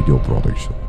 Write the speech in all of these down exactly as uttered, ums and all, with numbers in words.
Video Production.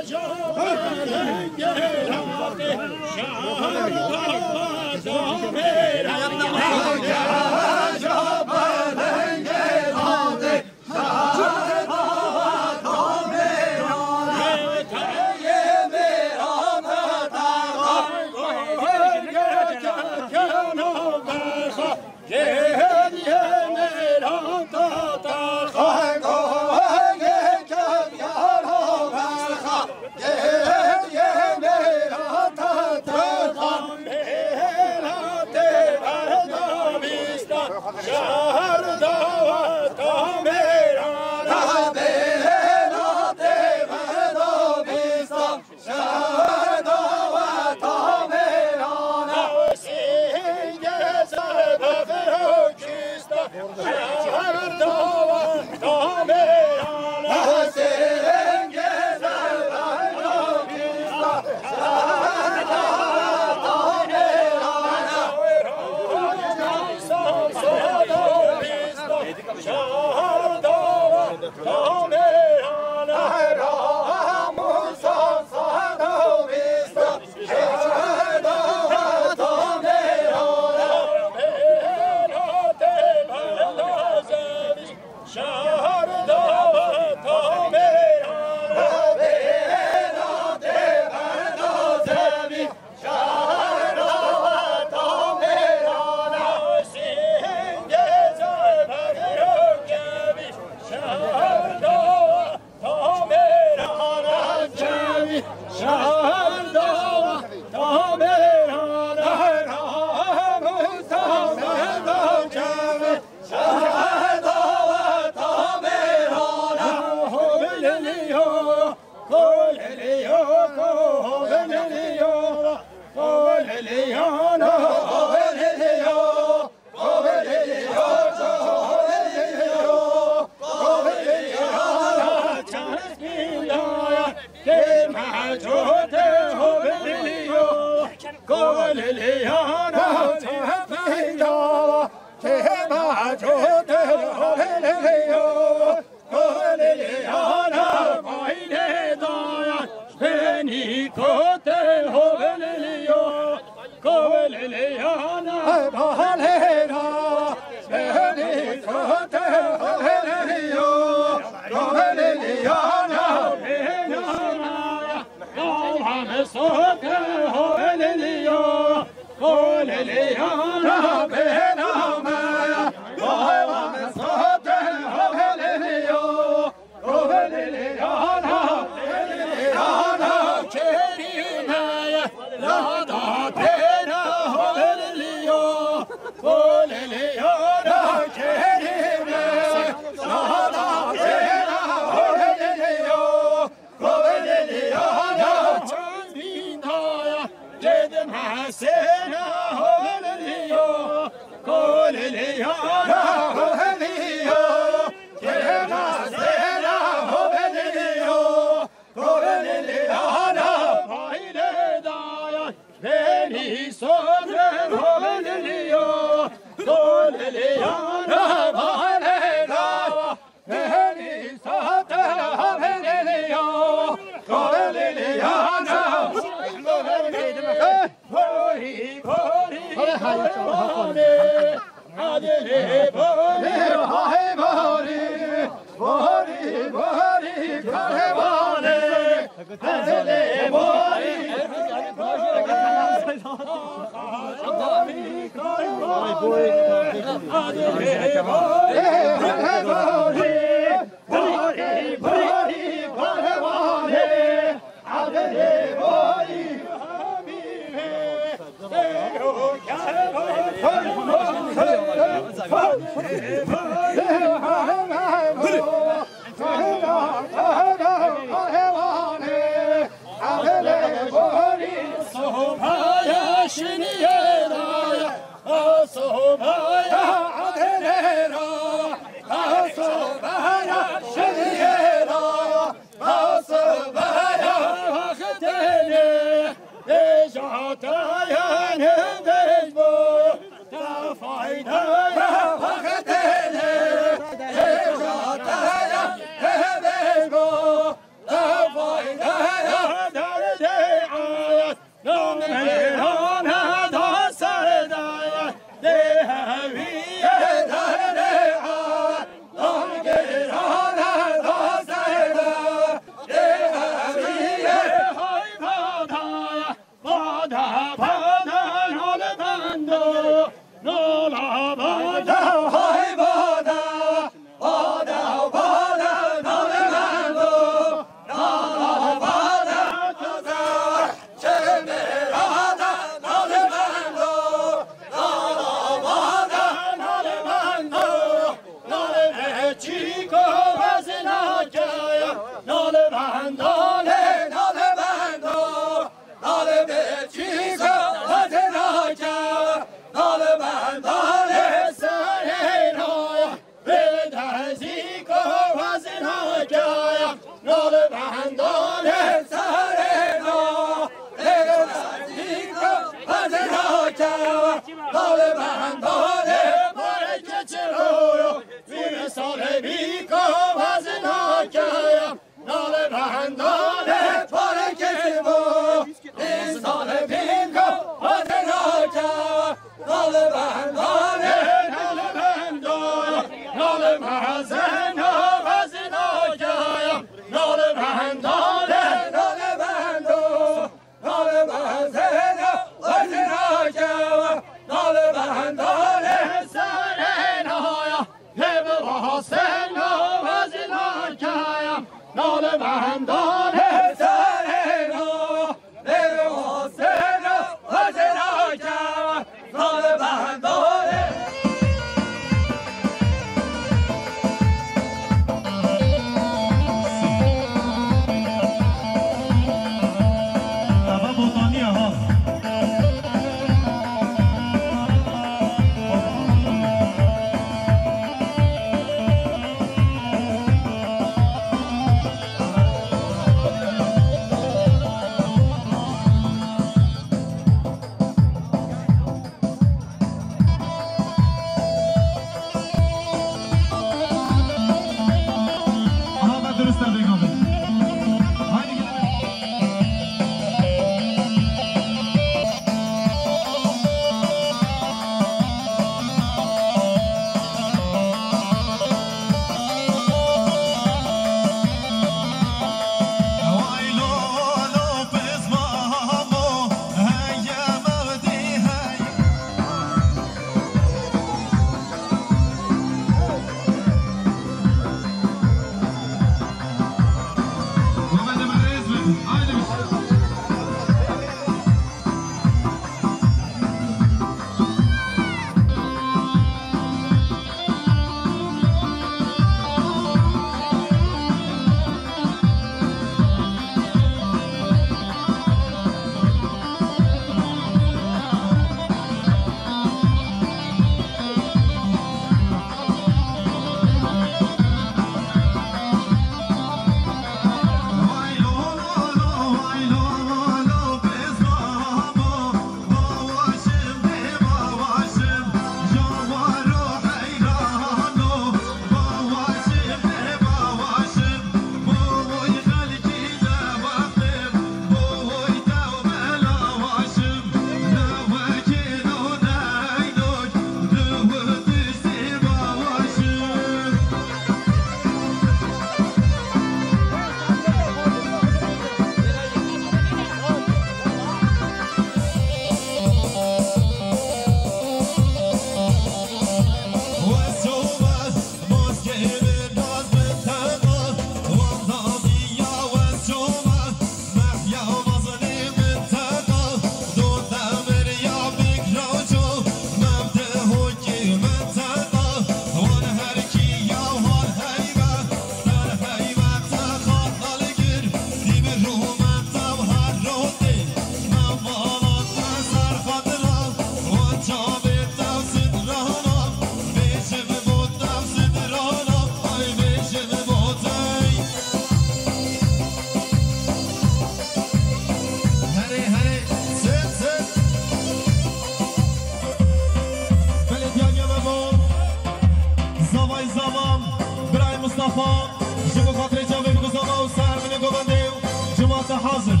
Ji bo xatirê çavê bikuzama û ser min ê govendê û cemaate hazir.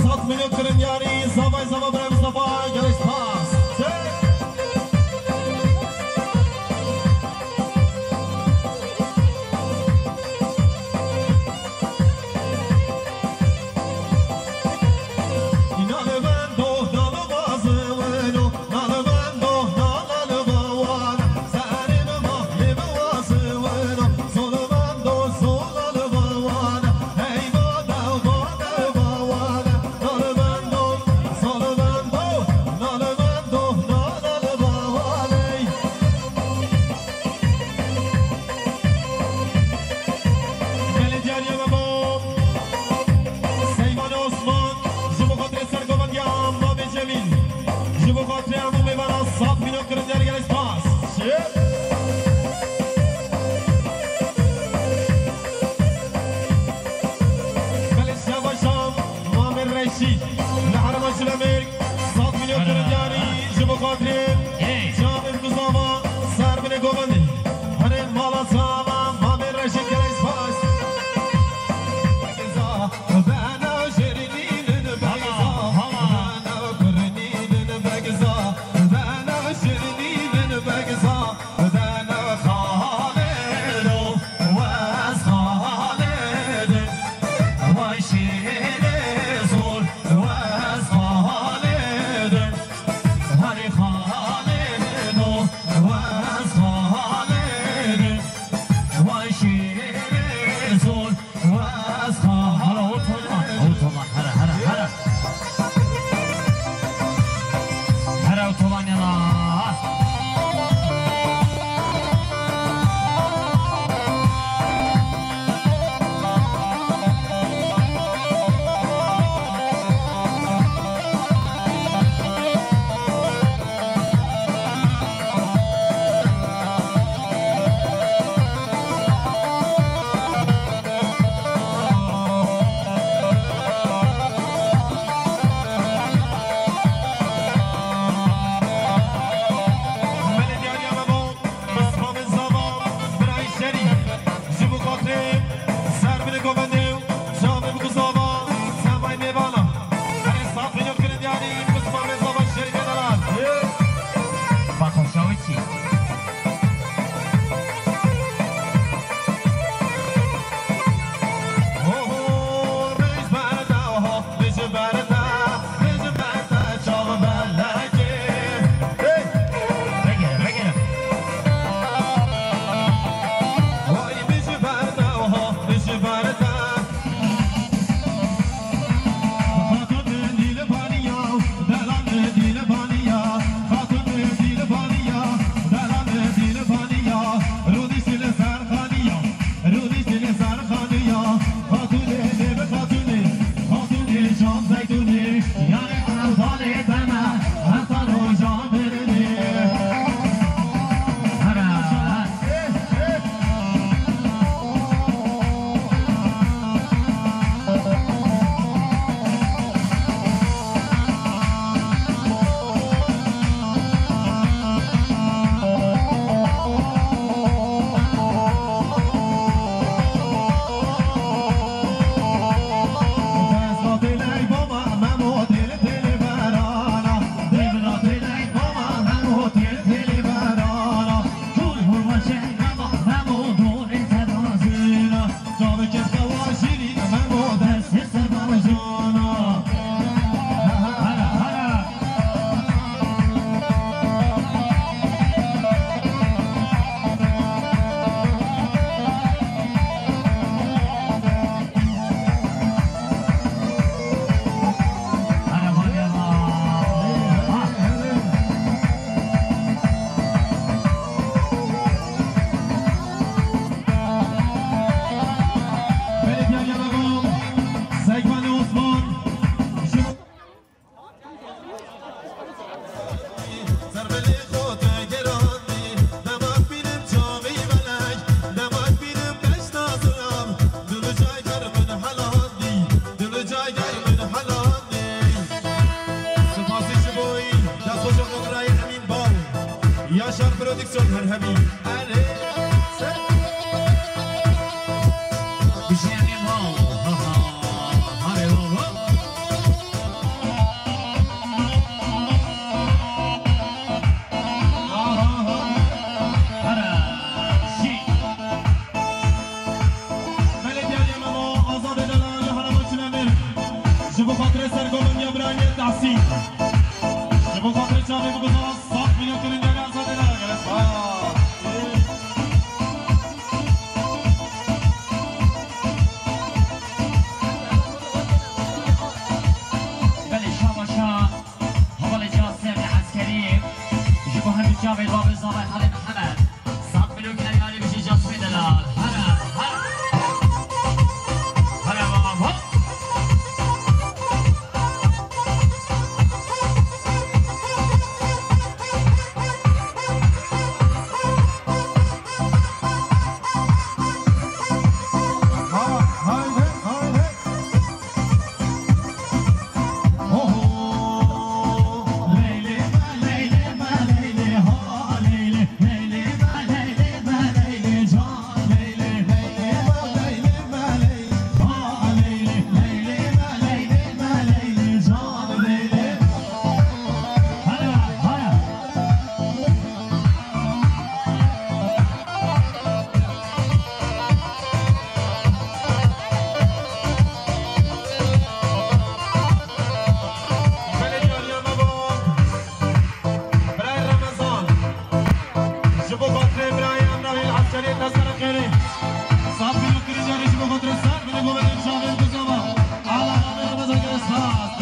Sat milyon kirindiyarî, zavay zava birayê Mustafa, gelê spas. Belediye Yalova, Seyman Osman, ji bo xatirê sergovendiya Mamê Cemîl, ji bo xatirê hemû mêvana sat mîno kirin, gelek spas. Belê şeva şam, Mamê Reşîd, li Herêma Şilemek, sat mîno kirin, yanî ji bo xatirê Ê. Çavê bikuzama, ser binê govendê. Herê mala çava, Mamê Reşîd, gelek spas. Begza, bena şirînin begza, bena kurînin begza, bena şirînin begza, bena xalêdo, wez xalêdin, way şêrê zor, wez xalêdin. Herê xalêdin o, wez xalêdin. Way şêrê zor, wez xalêdin. Hala o toma, o toma, here, here, here. Here o toma yana. Belediye Yalova, Mismamê Zava, birayê Şerîf, ji bo xatirê ser binê govendê û çavê bikuzama, çavay mêvana. Herê sat mîno kirin, yanî Mismamê Zava Şerîfê delal. Bak, xweşawî çî. Oho, rêj berda, oho, rêj berda. Hey! Vegere, vegere. Vay bijî berda, oho, bijî berda. Xatun dîlbaniya, delan dîlbaniya, xatun dîlbaniya, delan dîlbaniya, rûdî li ser xaniya. Rûdî li ser xaniya, xatûnê lê bi xatûnê, xatûnê şam zeytûnê, yanê erdalê deme, heta roja mirinê. Hera. Belediye Yalova, Seymanê Osman. Ser bilê xwe te gerandî, demek bînim çavê belek, demek bînim deşta zilam, dil û cayger min helandî, dil û cayger min helandî. Spasî ji bo wî, destxweş Omerayê Emîn Baw, Yaşar Prodüksiyon her hemî. Erê, ser. Ji bo xatirê çavê biguzara sed milyon kirin, gelê Azadê de gelek spas. Belê, şabaşa hevalê Casim Eskerî ji bo hemî çavê babê zavay Xalê Mihemed. Sed milyon kirin, gelê bijî Casimê delal. Here, here. Here baba, hop. Belediye Aliyan Baba, Birayê Remezan, ji bo xatirê birayê Emrahîl Eskeriyê Teserê Xêrê. Sed milyon kirin, carê ji bo xatirê ser binê govendê çavên Guzama. Ala Ramê Remezan, gelek spas.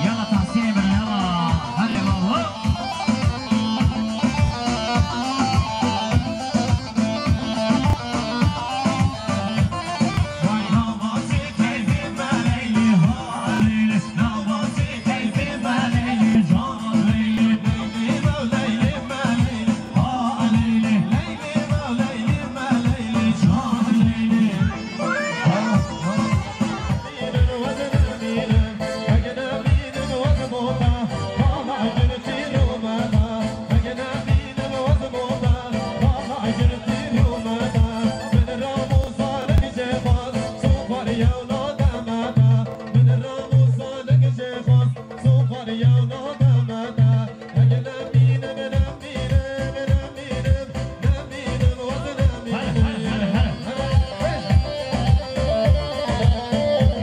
Yala Tahsînê bira, yala. Hadi baba.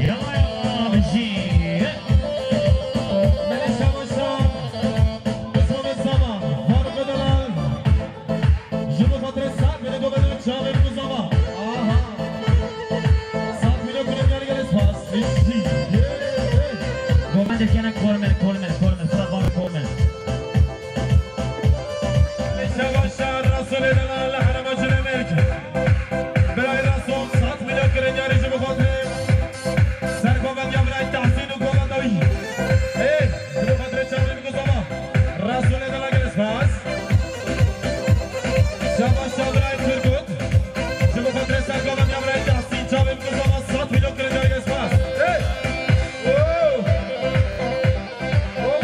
Yala, yala, bijî. Belê şabaşa. Bismillah, Faruk Delal. Ji bo xatirê ser binê govendê çavên Guzama. Aha. Sed milyon kirin, gelek spas. Govendê kene kormel, kormel, kormel. Fırat bana kormel. Şabaşa Rasulê Delal li Herêma Cilemêrg. Birayê Rasul, sed milyon kirin, carê ji bo xatirê sergovendiya birayê Tahsîn û govenda wî. Ê, ji bo xatirê çavên Guzama. Rasulê Delal, gelek spas. Şabaşa birayê Turgut. Ji bo xatirê sergovendiya birayê Tahsîn, çavên Guzama, sed milyon kirin, gelek spas. Ê! Oh! Oh!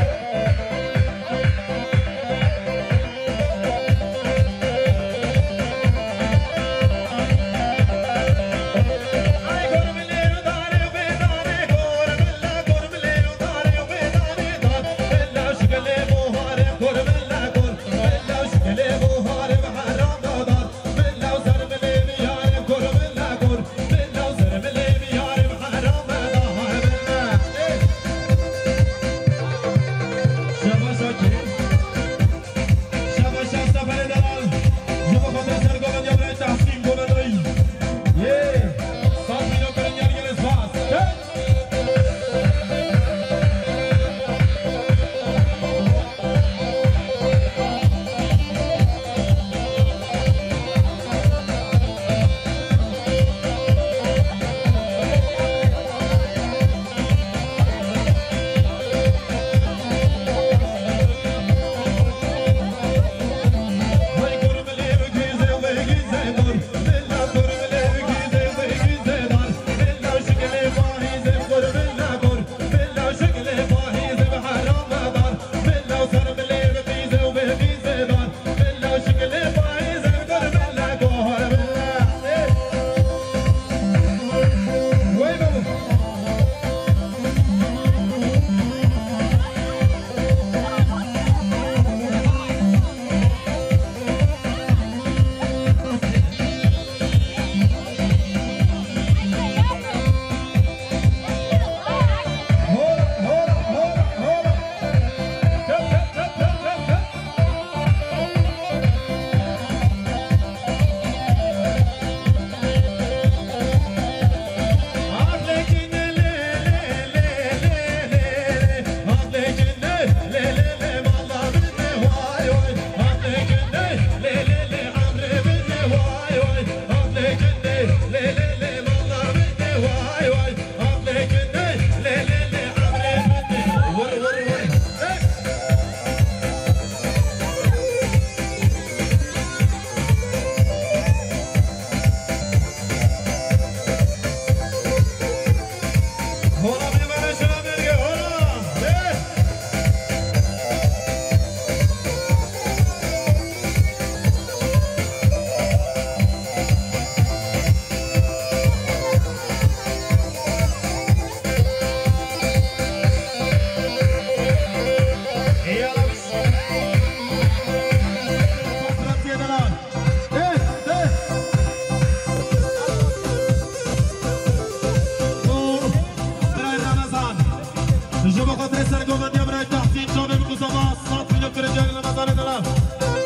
Sergovendiya birayê Tahsîn çavê min ku zava sat milyon kirin carê li mezarê de ne. Hey,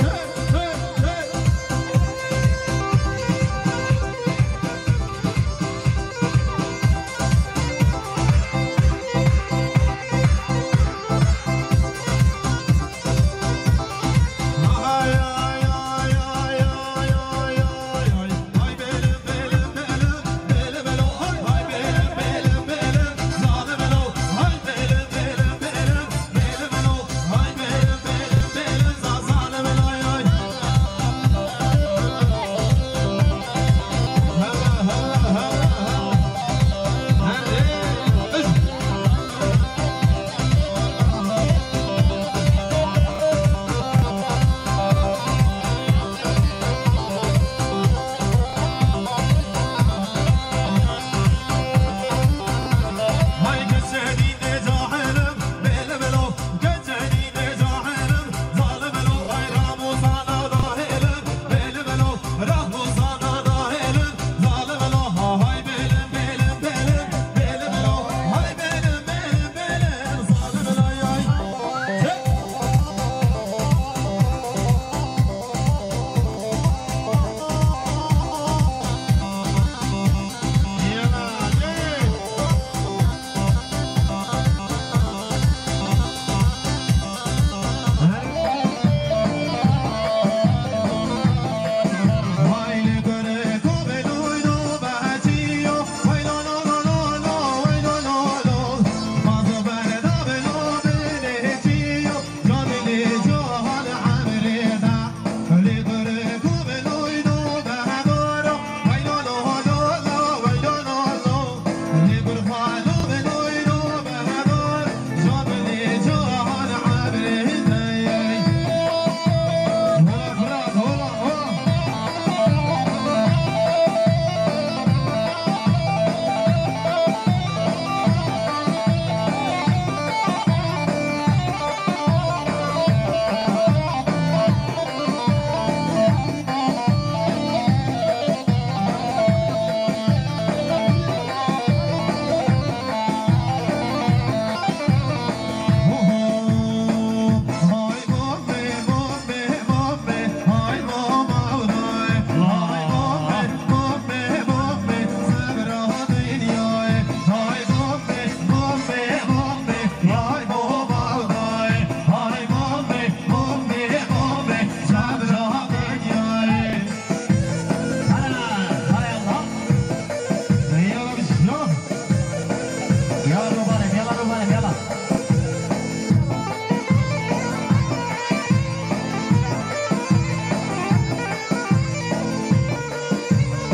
hey, hey.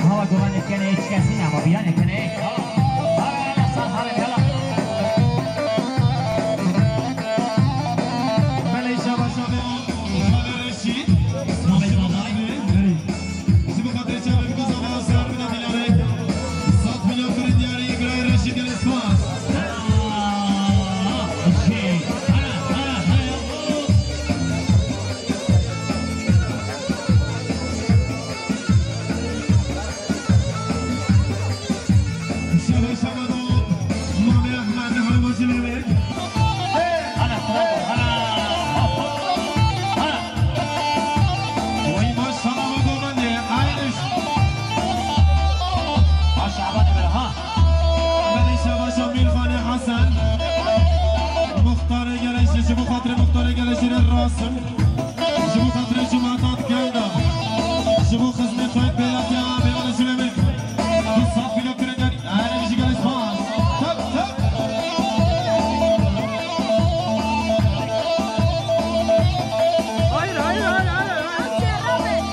Hala guvanê kenê hiç kesî ne ama biyanê kenê. Hala, hala, sağ, hala, hala. Belê, şaba, şaba. Xalê Reşîd. Şaba, şaba. Belê. Ji bo xatirê çavê bike zava ser bide dîlarê. Sat milyon kirin diyarê Îbrahîm Reşîd, gelê spas. Şevê şevedo, Mamê Ehmed, Hermo Cilêvê. Ana, bravo, ana. Ana. Wey maşallah, we govendê, ayniş. Maşallah, ne böyle, ha? Belê şevaşa Mîrxanê Hesen. Muxtarê Geleşî, ji bo xatirê Muxtarê Geleşî re rasim. Ji bo xatirê cemaata dikeyda. Ji bo xizmê xwe bêlatiya bêlatiya Şulemê. Du sat kilo kirêter. Erê ji gelê spas. Tep, tep. Hayır, hayır, hayır, hayır, hayır.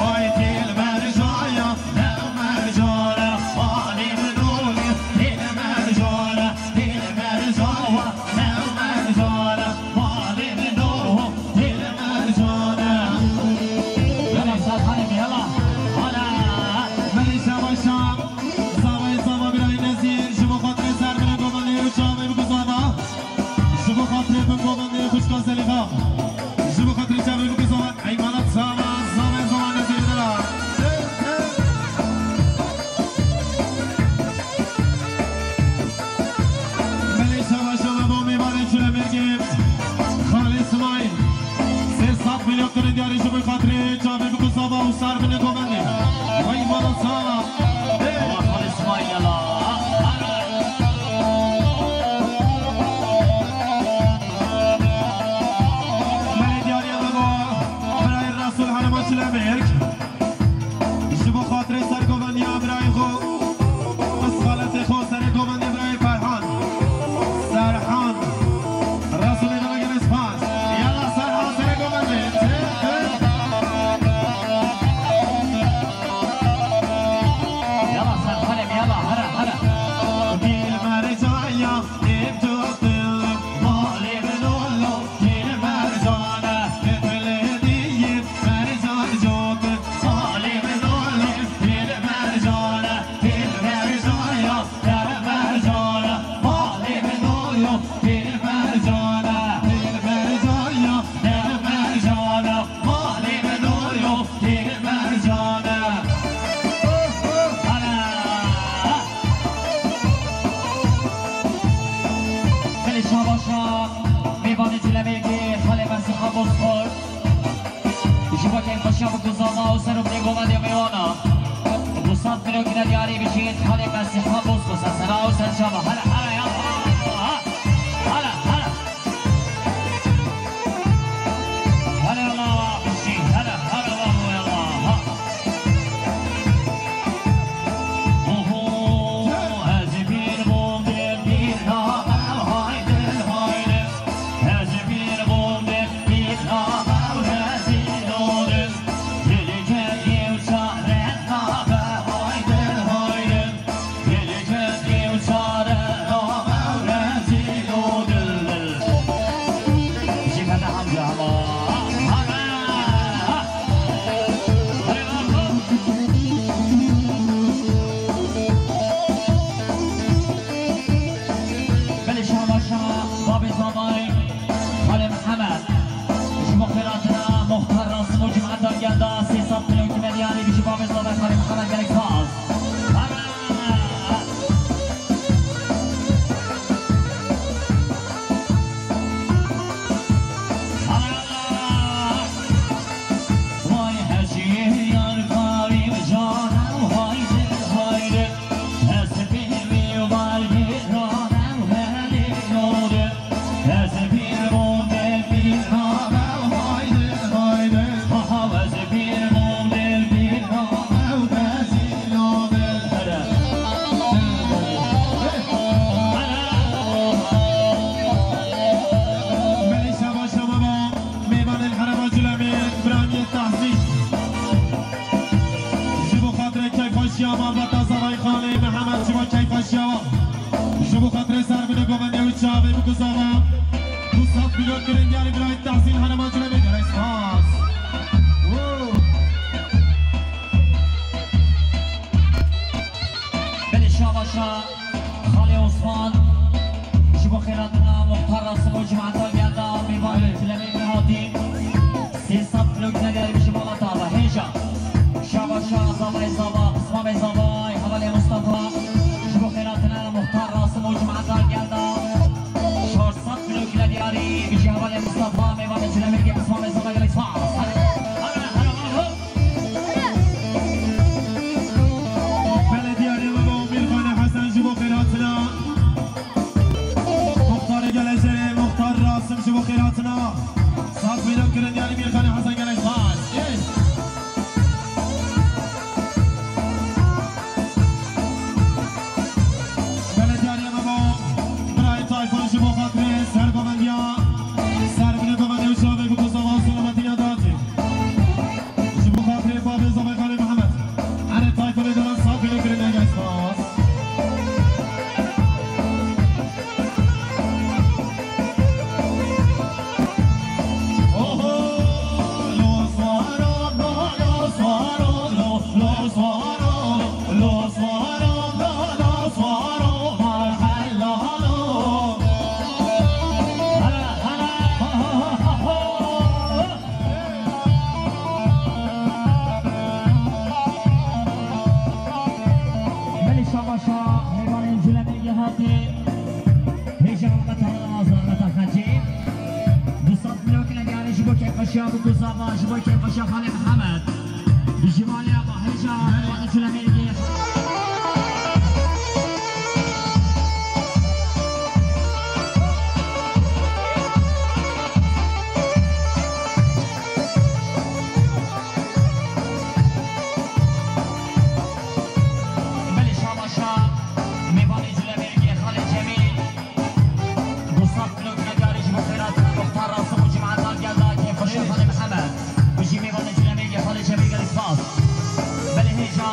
Ay, dil mercaya. Binokine diyarî bijîn, halê Mesîha bos bose, sena û serçava. Hele, hele, ya, ha, ha, hele, hele. Hele, Allah, Allah, bijîn, hele, hele, Allah, Allah, ha. Oho, ez pîr bûm, dê pîr nabem, haydi, haydi. Ez pîr bûm, dê pîr nabem, rezîl olim. Belê şabaşa babê zavayê Xalê Mihemed. Ji bo xêratina Muxtar Rasim û cemaeta gel de sê sed kilo kime diyarî bijî babê zava Xalê Mihemed gelek spas. Ana! Ana! Vay hecî yar kavî canem haydi haydi. Belê şabaşa me ba mêvanên Herêma Culemê, birayê Tahsîn. Ji bo xatirê keyfxweşiya malbata Zavayê Xalê Mihemed, ji bo keyfxweşiya wan. Ji bo xatirê serbûna govendê û çavê bi guzava. Du sed kilo kirin diyarî birayê Tahsîn Herêma Culemê, gelek spas. Woo. Belê şabaşa Xalê Osman, ji bo xêratina Muxtar Rasim û cemaeta gel de mêvanê Culemê hatî. Sê sed kilo kine diyarî bijî malbata ve hêja. Şabaşa zavayê zava, pismamê zavayê hevalê Mustafa. Ji bo xêratina Muxtar Rasim û cemaeta gel de çar sed kilo kine diyarî bijî hevalê Mustafa, mêvanê Culemê, pismamê zava gelek spas. Hele, hele, hele, hele. Belediye Rêveba Mîrxanê Hesen ji bo xêratina. Muxtarê Gelejêrê, Muxtar Rasim ji bo xêratina. Saz mînak kirin diyarî Mîrxanê Hesen gelek spas. Yes. Belediye Rêveba Birayê Tayfun ji bo xatirê sergovendiya, serbûna govendê û çavê bi guzava û selametî ya datî. Ji bo xatirê babê zavayê Xalê Mihemed. Erê Tayfunê daran saf bîne kirine, gelek spas. Oho! Lo swaro, lo, lo swaro, lo, lo swaro, lo swaro, lo, lo swaro, marhela lo. Hala, hala, ho, ho, ho, ho, ho. Belê şabaşa mêvanên Culemê yê hatî. Hêja Meta Azar, Meta Xecî. Du sed kilo kine diyarî ji bo keyfxweşiya bi guzava, ji bo keyfxweşiya Xalê Mihemed. Bijî maliya me hêja mêvanê Culemê yê. Belê şabaşa mêvanê Culemê yê Xalê Cemîl. Du sed kilo kine diyarî ji bo xêratina Muxtar Rasim û cemaeta gel de keyfxweşiya Xalê Mihemed. Bijî mêvanê Culemê yê Xalê Cemîl gelek spas. Belê hêja.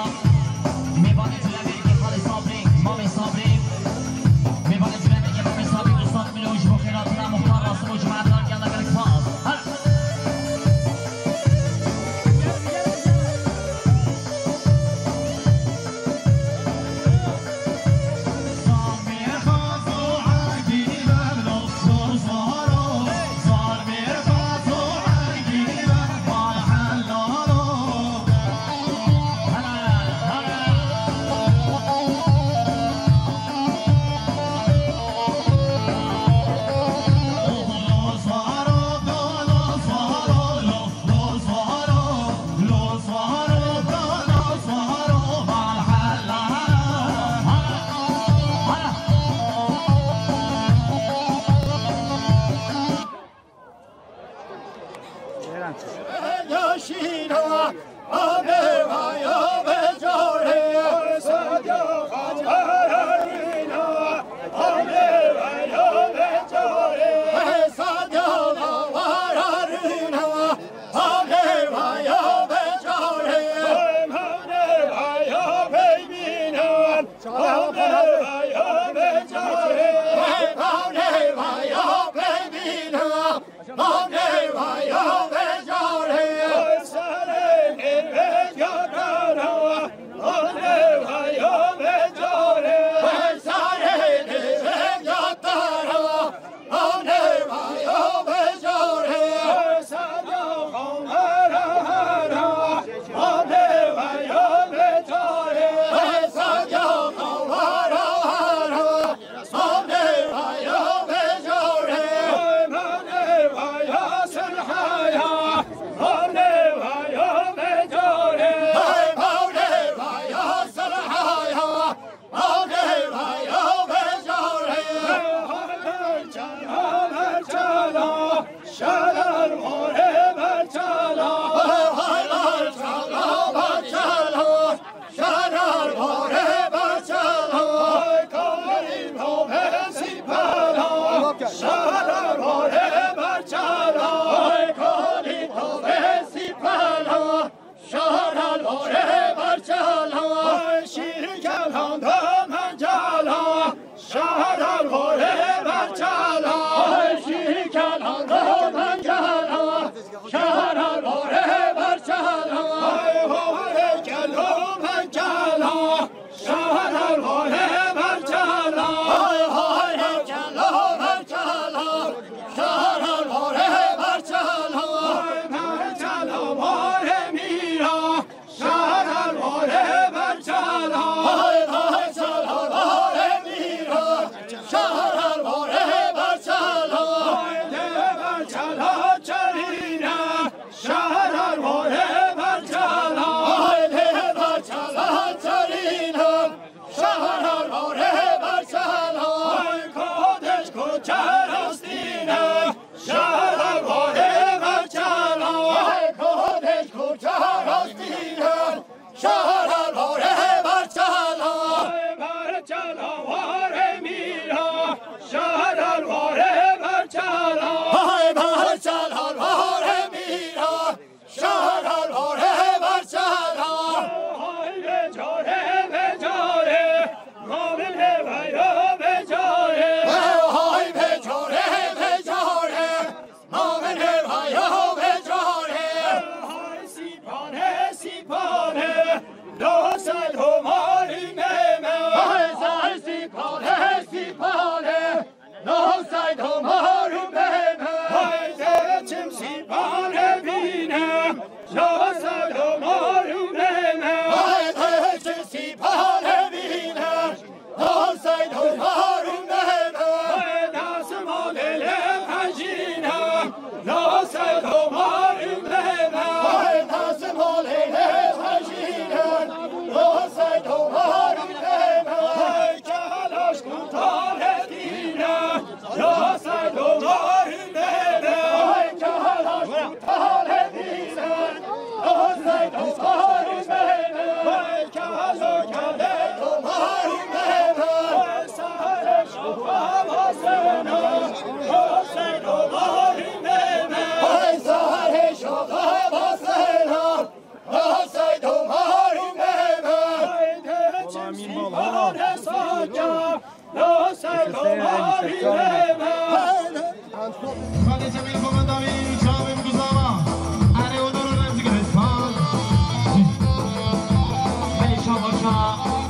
Belê şabaşa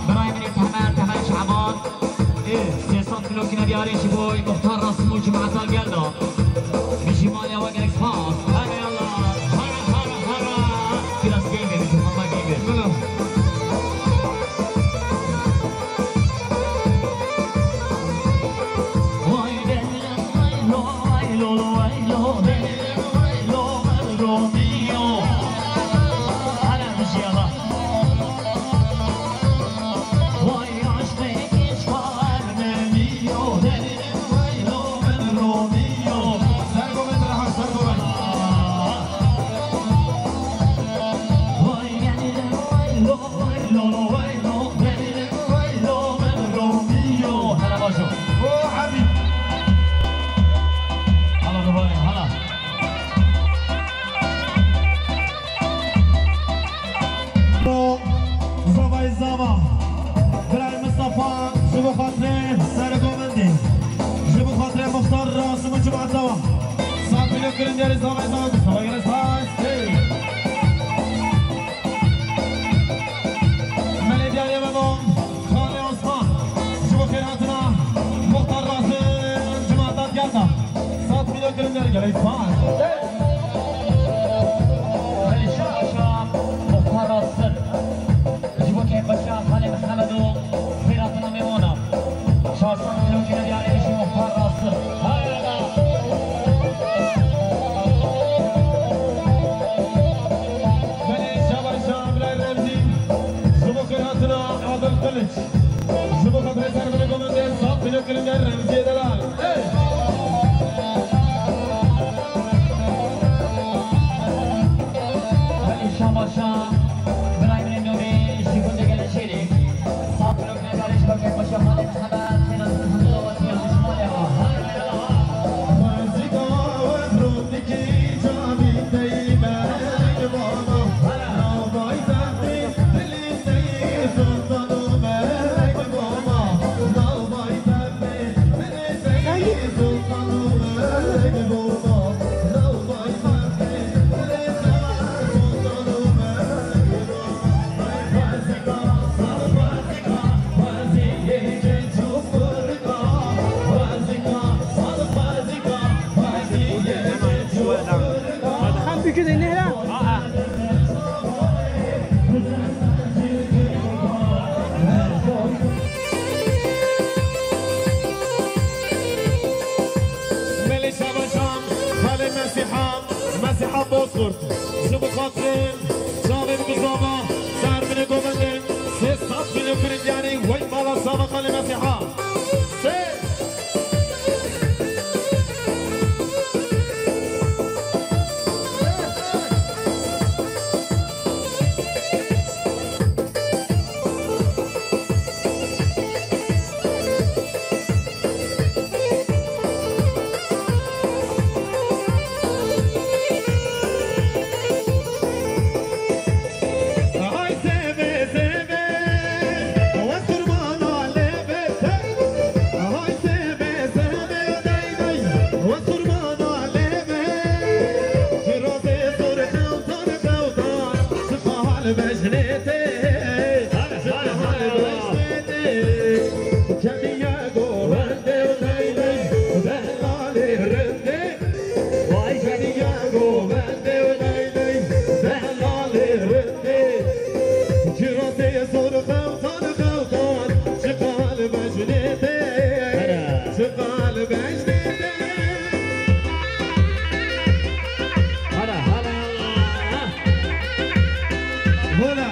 birayê min ê Temer, Temer Şaban. Ê, sê sed kîlo kîne diyarê ji bo Muxtar Rasim û cemaeta gel de. Bijî malê we gelek spas. Hera yallah. Hera, hera, hera. Biraz geyî verin, şu fazla geyî verin. Bilo. Ji bo xatirê serê govendê, ji bo xatirê Muxtar Rasim û cemaeta wan. Safî lê kirin diyarê zavê zavê zavê gelek spas. Hey! Belê diyarê Memo, Xalê Osman, ji bo xêrhatina Muxtar Rasim, cemaeta diyarta. Safî lê kirin diyarê gelek spas. Hey! Belê şaşa Muxtar Rasim. Ji bo kêfxweşiya Xalê Mihemed û xêrhatina mêmana. Çar sed kîlo kîlo diyarê ji Muxtar Rasim. Hayda! Belê şabaş şa Bilal Remzî. Ji bo xêrhatina Adil Kiliç. Ji bo xatirê servinê govendê saf kîlo kirin der Remziyê Delal. Hey! Belê şabaşa birayê min ê Nûrê ji gundê Geleşêrê. Saf kîlo kirin der ji bo kêfxweşiya Xalê Mihemed, xêrhatina Hemdû Dawetiya ji Şimalê a. Xwezika we rû dikî camî teyme baba. Navbay Zehmî dilî teyî Sultan û Mehek baba. Navbay Zehmî dilî teyî Sultan û Mehek baba. Navbay Zehmî dilî teyî Sultan û Mehek baba. Xwezika, sar xwezika, xweziyê çû xurika. Xwezika, sar xwezika, xweziyê çû xurika. Xem bikide nehra. Belê şabaşan, Xalê Mesîha, Mesîha Bozkurt. Ji bo xatirê çavê bi bizava, servinê govendê, sê sed kîlo kirin diyarê, wey mala sava Xalê Mesîha. Sê. Ay seve seve, we kurmana leve te. Ay seve seve, day day, we kurmana leve. Şirazê zor xewtan xewtan, ji qal bejnê te. Ji qal bejnê te. Kemiye govendê, day day, delalê rindê. Vay kediya govendê, day day, delalê rindê. Şirazê zor xewtan xewtan, ji qal bejnê te. Ji qal bejnê te. Hala, hala. Hola.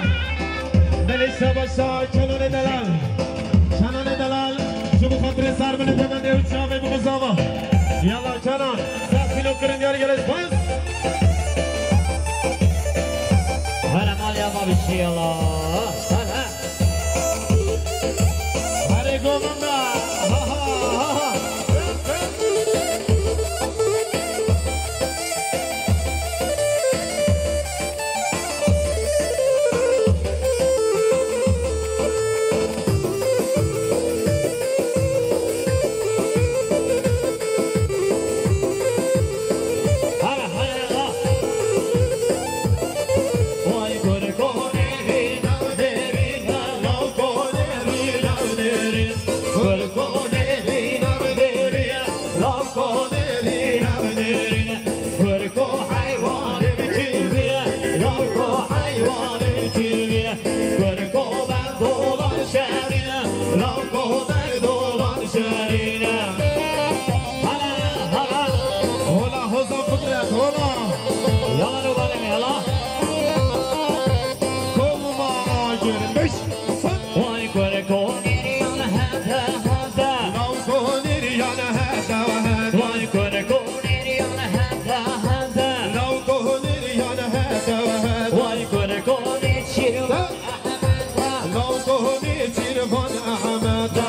Belê şabaşa Kenanê Delal. Kenanê Delal, ji bo xatirê servinê govendê û çavê bi bizava. Yala Kenan, sed kîlo kirin diyar gelek bas. Hele mal ya ma bir şey yala. Hele. Hadi govenda. Ha ha ha ha. Kurko heywanê biçî bî, yavko heywanê biçî bî. Kurko berdolan şerîne, lavko berdolan şerîne. Hala, hala. Hola, hoza Kudret, hola. Yalan o balem, yala. Kovma girmiş. Vay kurko nêrî yan hete hete. Law konir yan hete hete. Vay kurko nêrî yan hete hete. Law konir yan hete hete. Vay kurko nêçîr Law konir çîrvan Ehmete.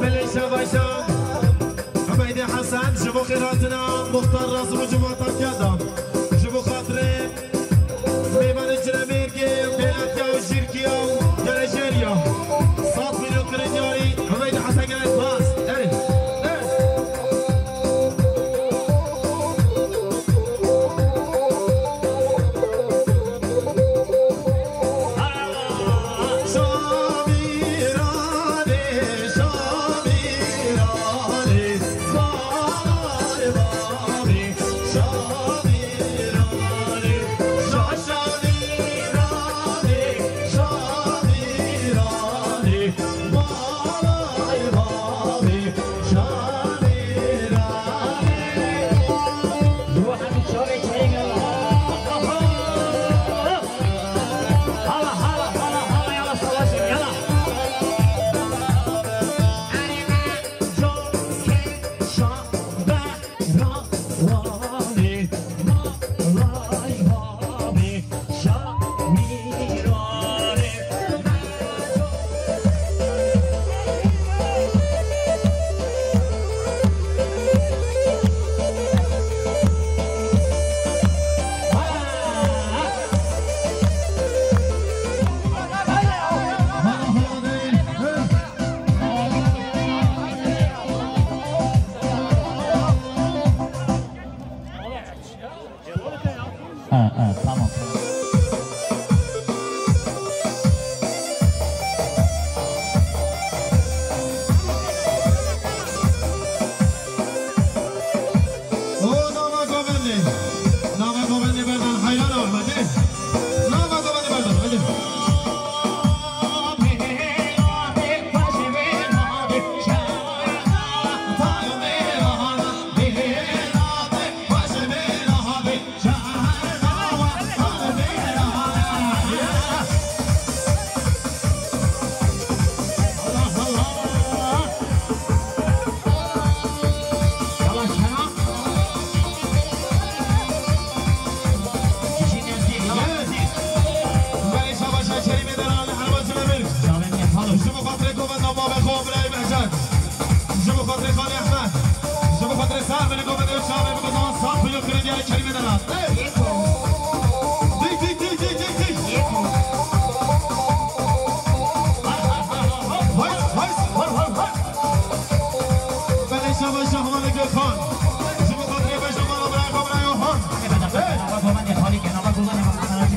Milê Şebaşan, Hemeydê Hesen, ji bo xêrhatina Muxtar Razim û civata Keda, ji bo xatirê mêvanê Cinemêrgê, Bêletiya û Jîrkiya û Gelejeriya, saz vîdeo kirin yarî, Hemeydê Hesen gelek spas. Erê, erê. Ha, ha, tamam. O nava govendê.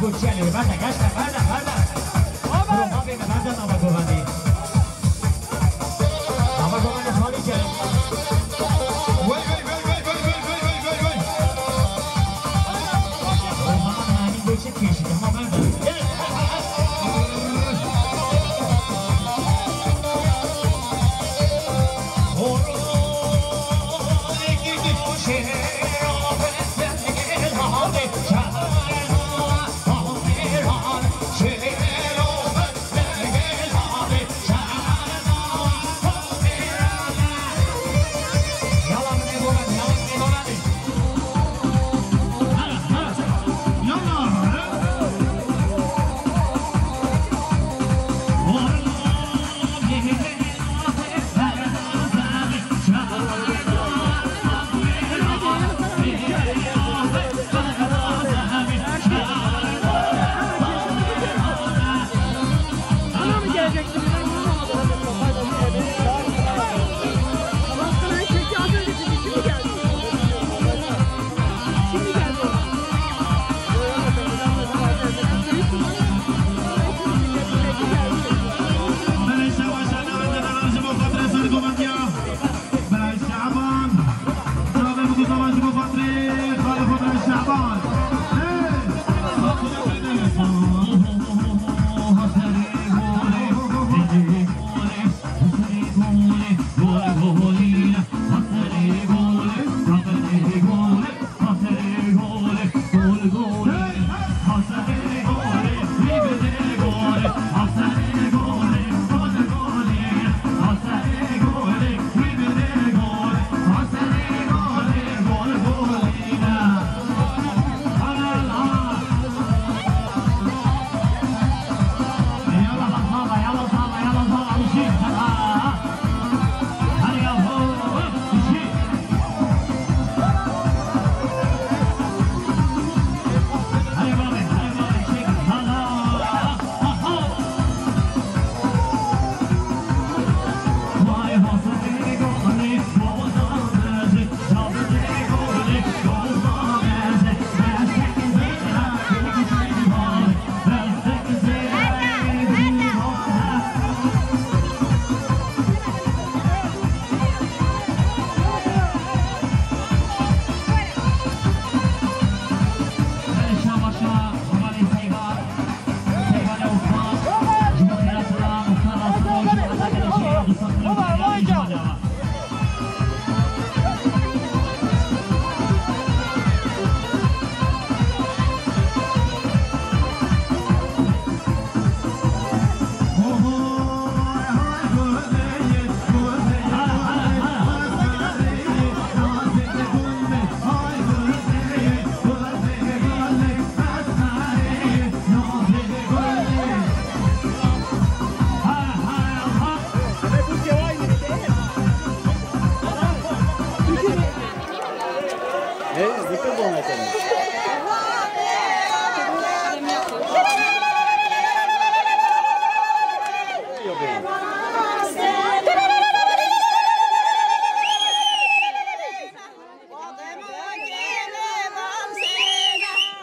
Çelê, berde, geçme, berde, berde. Bro, mafê me, berde, nava govendî. Nava govendî xalî çelê. Wey, wey, wey. O zaman nani geçip geçti, ama berde. Belê şabaş, ana wende helan ji bo xatirê sergovendiya Birayê Şaban. Çavê biguzava ji bo xatirê xalê xwe Birayê Şaban. Hey!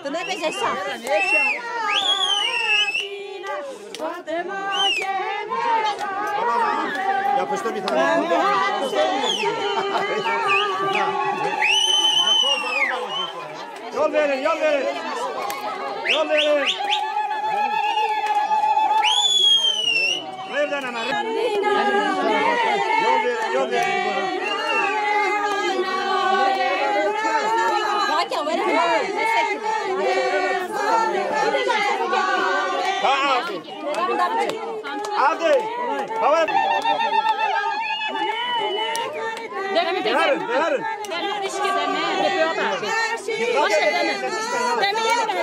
Tu nebêje şa. Yapıştı bir tane. Yol verin, yol verin. Yol verin. Rêvden hemen. Yol verin, yol verin. Tamam. Hadi. Baba. Derin, derin. Derin, derin. Derin, derin. Baş edene. Demir yere ben.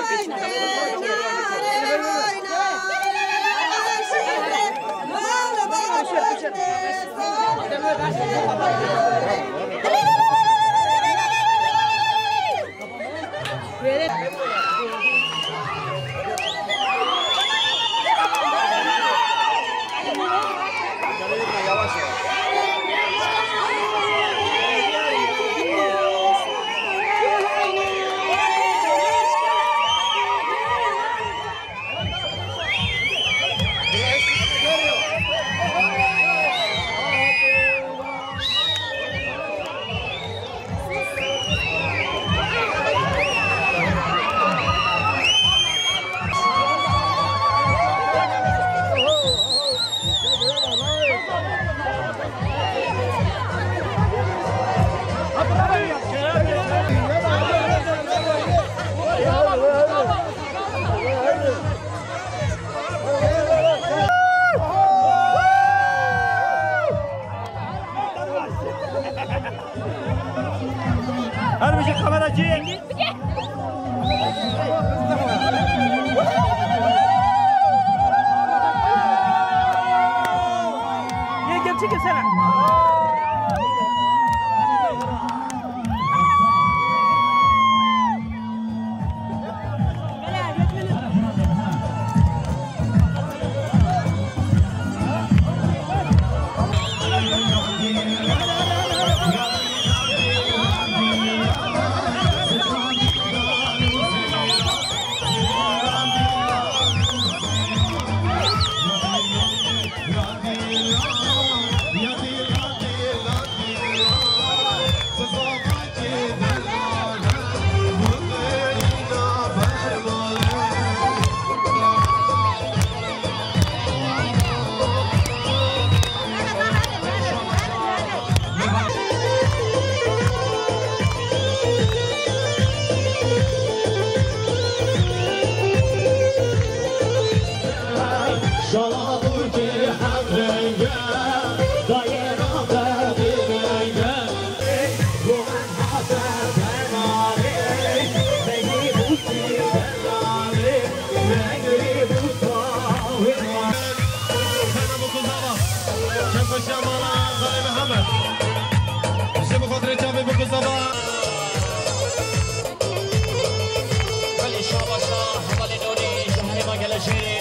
Başa, hevalê Nûrî, ji herêma Gelejêrê.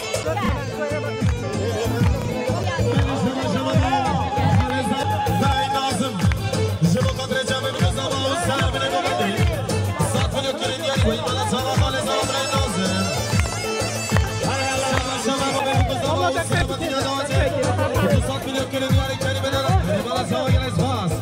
Birayê Nazim, ji bo xatirê çavê min zava û ser min ê bibînî. Sat min ê kirin diyarî, wê mala çava xalê zava birayê Nazim. Şeva, şeva, bo bê min zava û ser min diyarî. Sat min ê kirin diyarî, kerî bidara. Wê mala çava gelek spas.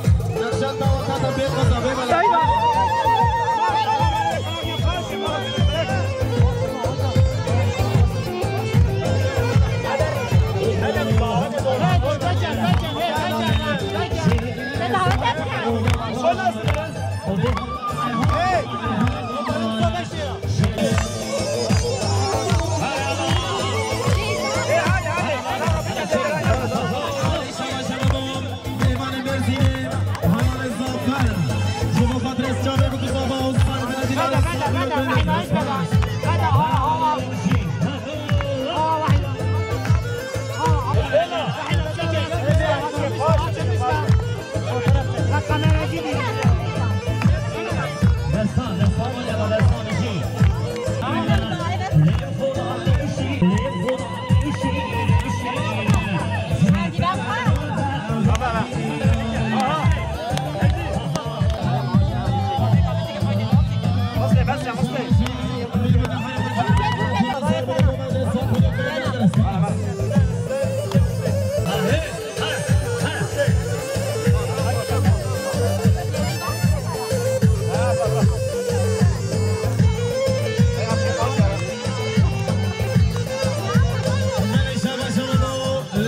Mêvanê Mêrsînê, hevalê Zafer. Ji bo xatirê çavê biku zava û ser bine dîlana. Destan, destan, destan, destan, jî.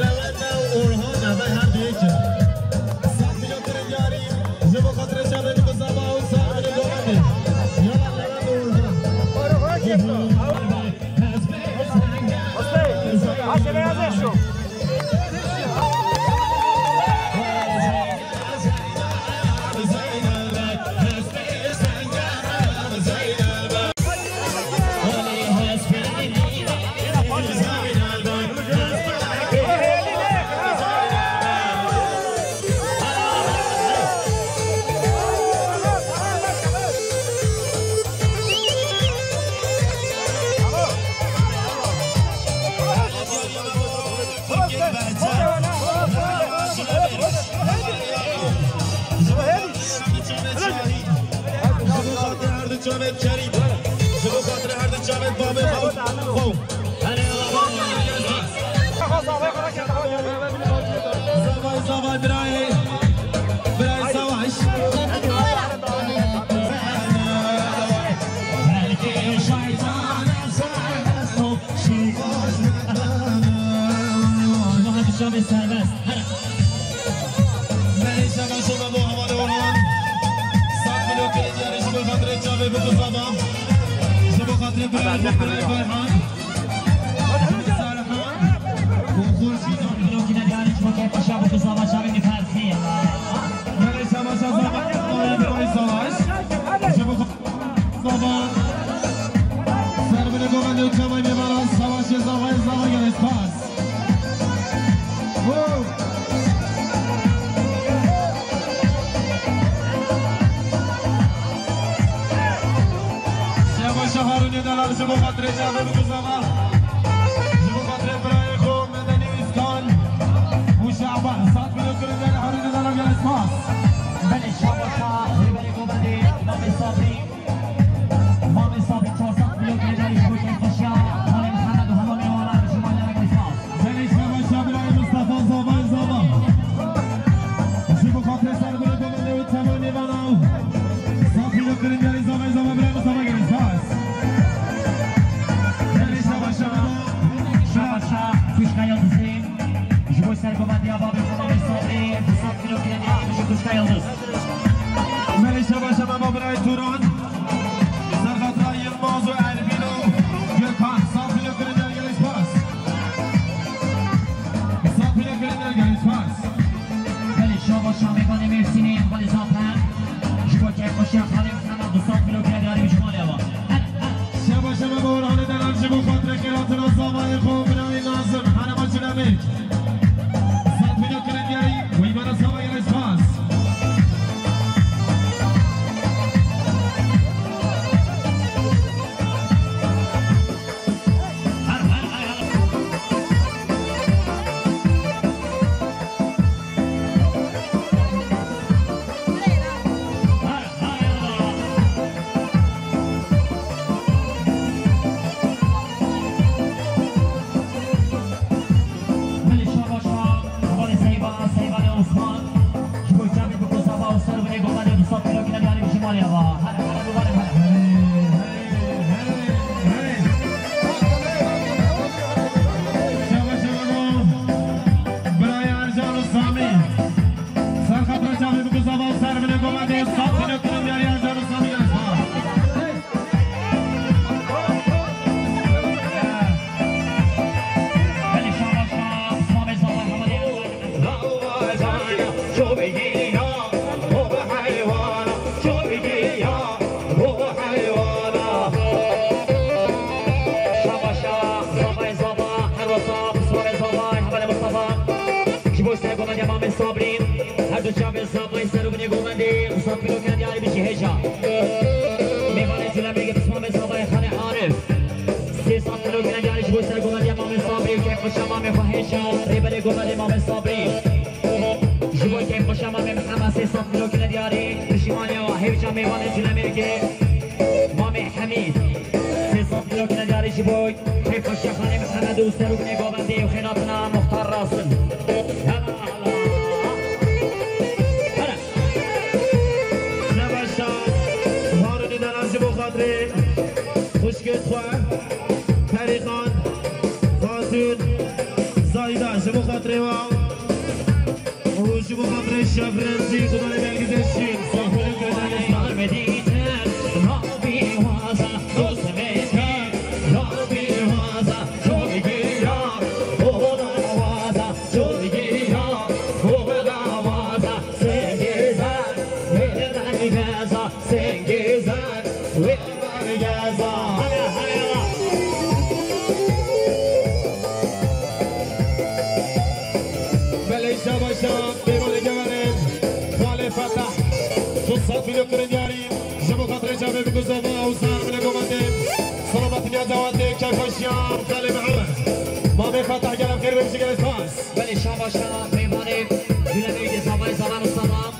Lewende û Orhan, ev her du yek in. Saf kilo kirin diyarî, ji bo xatirê çavê min bi zava û ser min ê govendê. Yala Lewende û Orhan. Orhan, kepto. Hosnê, aşe beyaz eşo. Çavê Kerîm, ji bo xatirê her di çavê babê xwe. Zavay, zavay birayê, birayê Savaş. Şeva serbest. Her. Belê şeva şeva bo hevalê Orhan. Sat kilo kirin diyarî ji bo xatirê çavê biku zava. Ji bo xatirê birayê xwe birayê Ferhan. Serhan. Û Xurşîd. Sat kilo kirin diyarî ji bo keyf xweşiya biku zava çavê min fersî. Belê şeva şeva bo hevalê birayê Savaş. Ji bo Zava. Ser bine govendê û çavayê mêvana Savaşê Zavayê Zava gelek spas. Ho! Şeva Şaharûnê delal ji bo xatirê çavê biku zava. Ji bo xatirê birayê xwe Medenî Îskan û Şaban. Sat kilo kirin diyarî Harûnê delal gelek spas. Belê Şeva Şah, rêberê govendê, Mamê Sabrî. Mamê Sabî çar sed milyon kredayî ji bo keyfxweşiya Xalê Mihemed û hema mêvanan ji malê re gelî spas. Belê şeva şa birayê Mistefa Zavayê Zava. Ji bo xatirê ser birê govendê û çavê mêvana. Sed milyon kirin diyarî Zavayê Zava birayê Mistefa gelî spas. Belê şeva şeva. Şeva şa Kuşka Yıldızı. Ji bo sergovendiya babê xwe Mamê Sabrî, du sed milyon kredayî ji Kuşka Yıldız. Belê şeva şeva bo birayê Turan. Serxatira Yilmaz û Erbîn û Gökhan. Sed milyon kirin diyarî gelî spas. Sed milyon kirin diyarî gelî spas. Belê şeva şa mêvanê Mêrsînê, hevalê Zafer. Ji bo keyfxweşiya Xalê Mihemed du sed milyon kredayî ji malê ava. Şeva şeva bo Orhanê delal ji bo xatirê xêratina zavayê xwe birayê Nazim. Herema Çilemêrg. Sed milyon kirin diyarî, wî bana sava gelek spas. Çavê Zavayê Serûbinê Govendê, sed kîlo kine diyarî bijî hêja. Mêvanê Cûlemêrgê pismamê Zavayê Xalê Arif. Sê sed kîlo kine diyarî ji bo Sergovendiya Mamê Sabrî û keyfxweşiya mamê xwe hêja. Rêberê Govendê Mamê Sabrî. Ji bo keyfxweşiya Mamê Mihemed sê sed kîlo kine diyarî. Pişîmaniya hêja mêvanê Cûlemêrgê. Mamê Hemîd. Sê sed kîlo kine diyarî ji bo keyfxweşiya Xalê Mihemed û Serûbinê Govendê û xêratina Muxtar Rasim. Hela, hela. Hela. Şebaşa, Harûnê Delal ji bo xatirê xwişkê xwe, Perîxan, Xatûn, Zayda ji bo xatirê wan û ji bo xatirê Şef Remzî, Xudanê belgî de şîn. Sahibê kredane. Belê şabaşa, pêvanê geverê, Xalê Fetah, tu sed kîlo kirin diyarî, ji bo xatirê çavê bikuzova û sar bile govendê, selametî ya cewatê, keyfxweşiya Xalê Mihemed. Mamê Fetah, gelek xêr bibêjî, gelek spas. Belê şabaşa, mêvanê Cûlemêrgê Zavayê Zalan û Salam.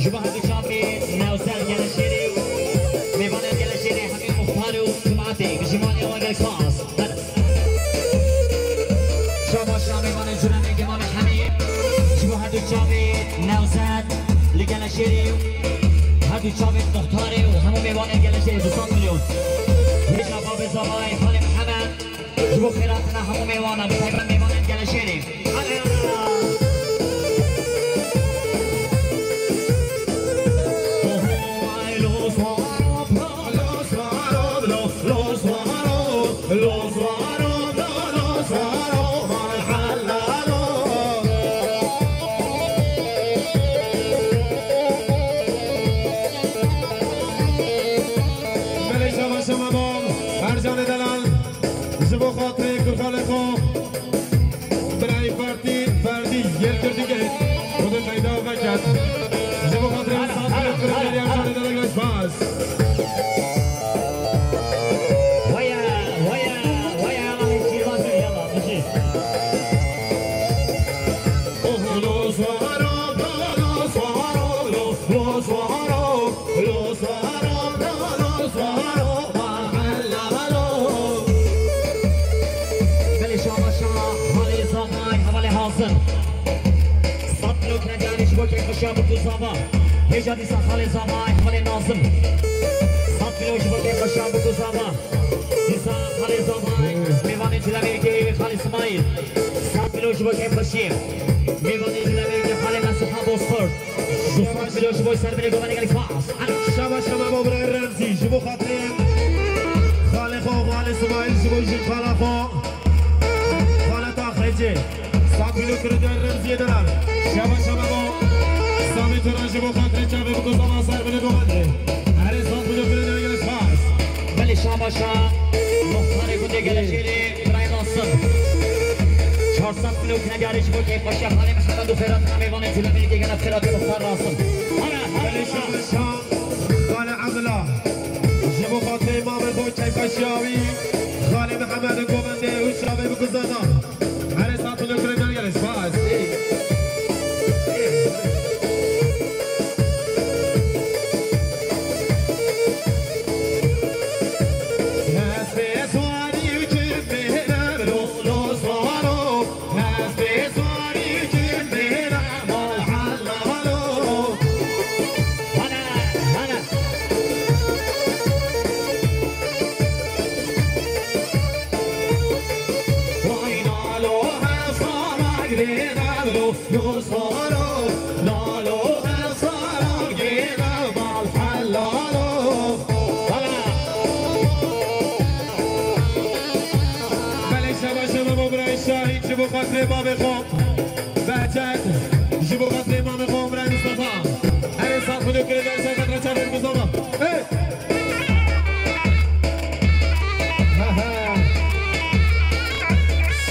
Ji bo her du çavê Newzet Geleşêrê û mêvanên Geleşêrê hemî muxtar û cemaetê. Bijîmaniya wan gelek spas. Şabaşa mêvanên Cûlemêrgê Mamê Hemî. Ji bo her du çavê Newzet li Geleşêrê û her du çavê muxtarê û hemû mêvanên Geleşêrê du sed milyon. Hêja Babê Zavayê Xalê Mihemed. Ji bo xêratina hemû mêvanan, bi taybet mêvanên Geleşêrê. Belê şabaşa me bo Ercanê Delal. Ji bo xatirê kurxalê xwe, birayê Ferdî, Ferdî, yêr kir digê, xwe de peyda veket. Ji bo xatirê wî saz kir, kir, kir, ya şanê de gelek spas. Waya, waya, waya, Allahê şîrvan, yalla, bijî. Lo swaro, lo swaro, lo, lo swaro, lo swaro, lo, lo swaro. Belê şabaşa, Xalê Zavay, hevalê hazir. Sed kîlo kine diyarî ji bo keyfxweşiya Bikû Zava. Hêja dîsa Xalê Zavay, Xalê Nazim. Sed kîlo ji bo keyfxweşiya Bikû Zava. Dîsa Xalê Zavay, mêvanê Cûlemêrgê, Xalê Simayîl. Sed kîlo ji bo keyfxweşiyê. Mêvanê Cûlemêrgê, Xalê Mesûha Bozkurt. Du sed milyon ji bo Serbirê Govendê gelek spas. Şaba şaba bo birayê Remzî, ji bo xatirê xalê xwe, xalê Simayîl, ji bo jin xala xwe, xaleta Xecê. Sed milyon kirin der Remziyê Delal. Şaba şaba bo Samî Turan, ji bo xatirê çavê Bikû Zava Serbirê Govendê. Erê sed milyon kirin der gelek spas. Belê şaba şa, muxtarê gundê Geleşêrê. Birayê Nasim. Çar sed kîlo kine diyarî ji bo keyfxweşiya Xalê Mihemed û xêratina mêvanê Cûlemêrgê gene xêratê Muxtar Rasim. Ana, ana, ana. Belê şabaşa Xalê Ebdila. Ji bo xatirê mamê xwe keyfxweşiya wî Xalê Mihemed û Govendê û çavê Bikû Zava. Herê sed kîlo kine diyarî gelek spas. Belê şaba şaba bo birayê Şahîn, ji bo xatirê mamê xwe Behçet, ji bo xatirê mamê xwe birayê Mustafa. Herê sed kîlo kine diyarî ser xatira çavê Mustafa. Hey!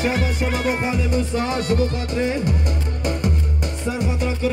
Şaba şaba bo xalê Musa, ji bo xatirê ser xatira kir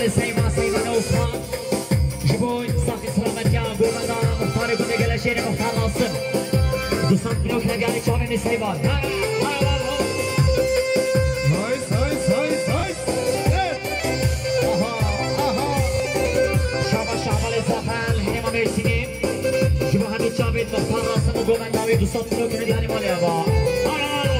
Şabalê Seyma, Seyma Osman. Ji bo saxî selametiya govenda muxtarê gundê Geleşêrê muxtar Rasim. Du sed kîlo kine diyarê çavê min Seyma. Nice, nice, nice, nice. Aha, aha. Şaba, Şabalê Zafel, Herêma Mêrsînê. Ji bo hemî çavên muxtar Rasim û govenda wê du sed kîlo kine diyarê malê ava. Alo, alo.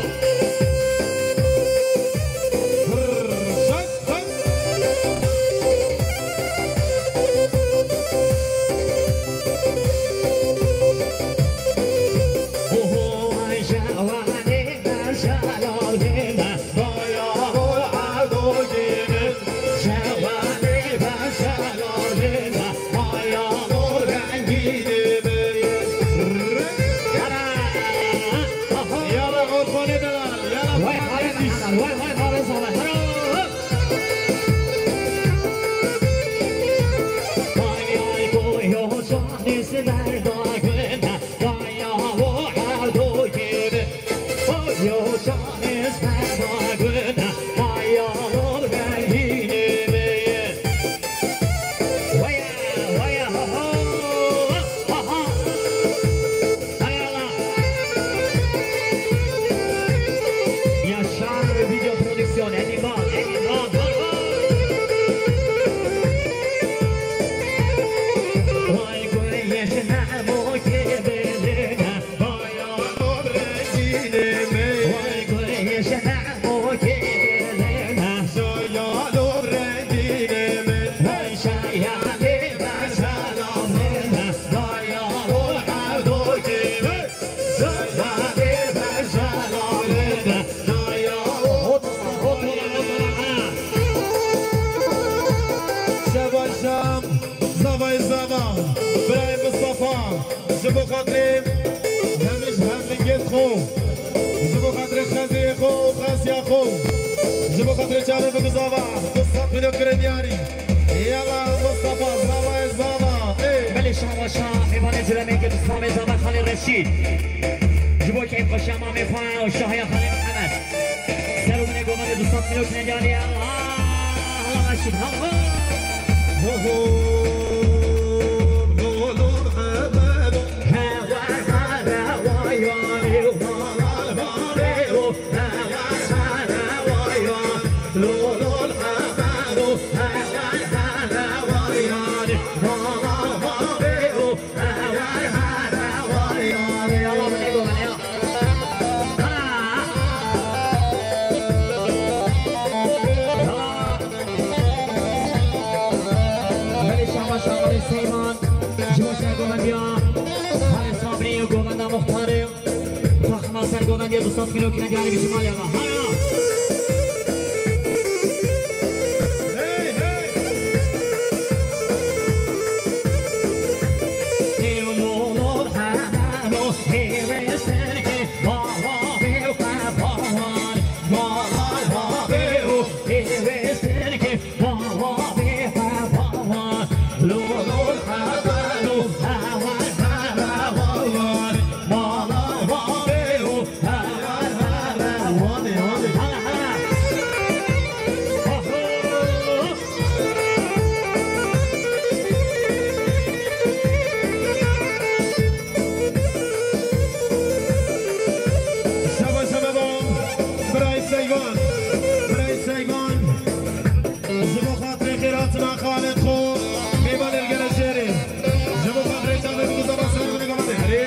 Yala Orxonê delal, yala Vay, vay, vay, vay, vay, vay, vay, vay. Yaşar Video Prodüksiyon, Emin Bal, Emin Bal, Bal, Bal. Vay, vay, yaşına, bu kebirine. Şeva şam, zavay zava, birayê Mistefa. Ji bo xatirê hemî ji hevlingên xwe, ji bo xatirê xeziyê xwe û xesiya xwe, ji bo xatirê çavê biguzava, du sed kîlo kire diyarî. Yala Mustafa, zavayê zava, ê. Belê şawa şa, mêvanê culemê ke Mustafa zava Xalê Reşîd. Ji bo keyfxweşiya mamê xwe û şahiya Xalê Mihemed. Ser û binê govendê du sed kîlo kine diyarî. Allah, Allah, Reşîd, Allah. Ho, ho. Seyman, ji bo şer govendiya Halê Sabrî û govenda Muxtarê, taxima ser govendiya du sed kîlo kilogram ji malê ve. Haya! Hey, hey! Şaba şaba bom. Birayê Seyvan. Birayê Seyvan. Ji bo xatirê xêratina xalên xwe, mêvanê li gele jêrê. Ji bo xatirê çavê biguzava ser binê gavadê. Herê.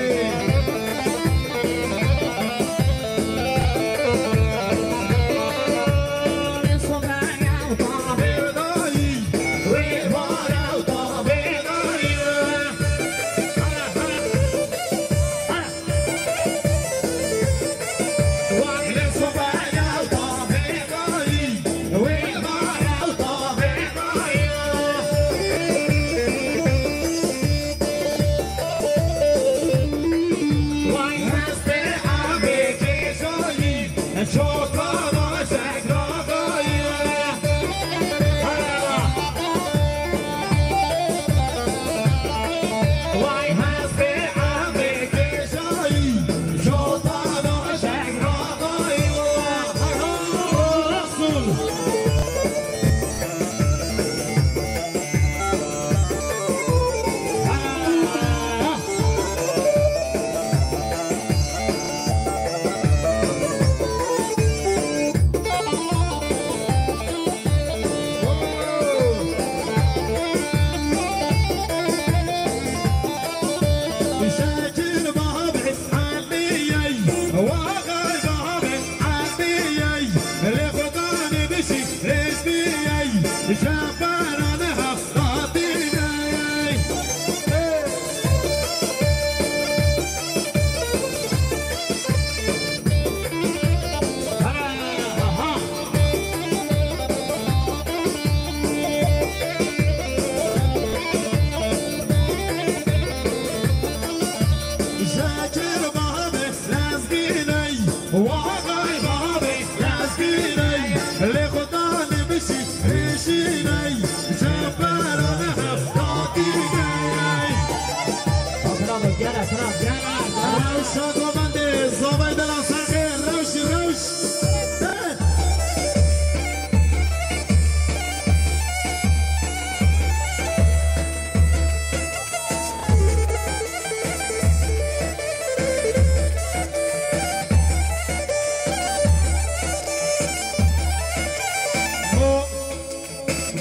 Rewşa govendê zavay dela ser xêr, rewş, rewş.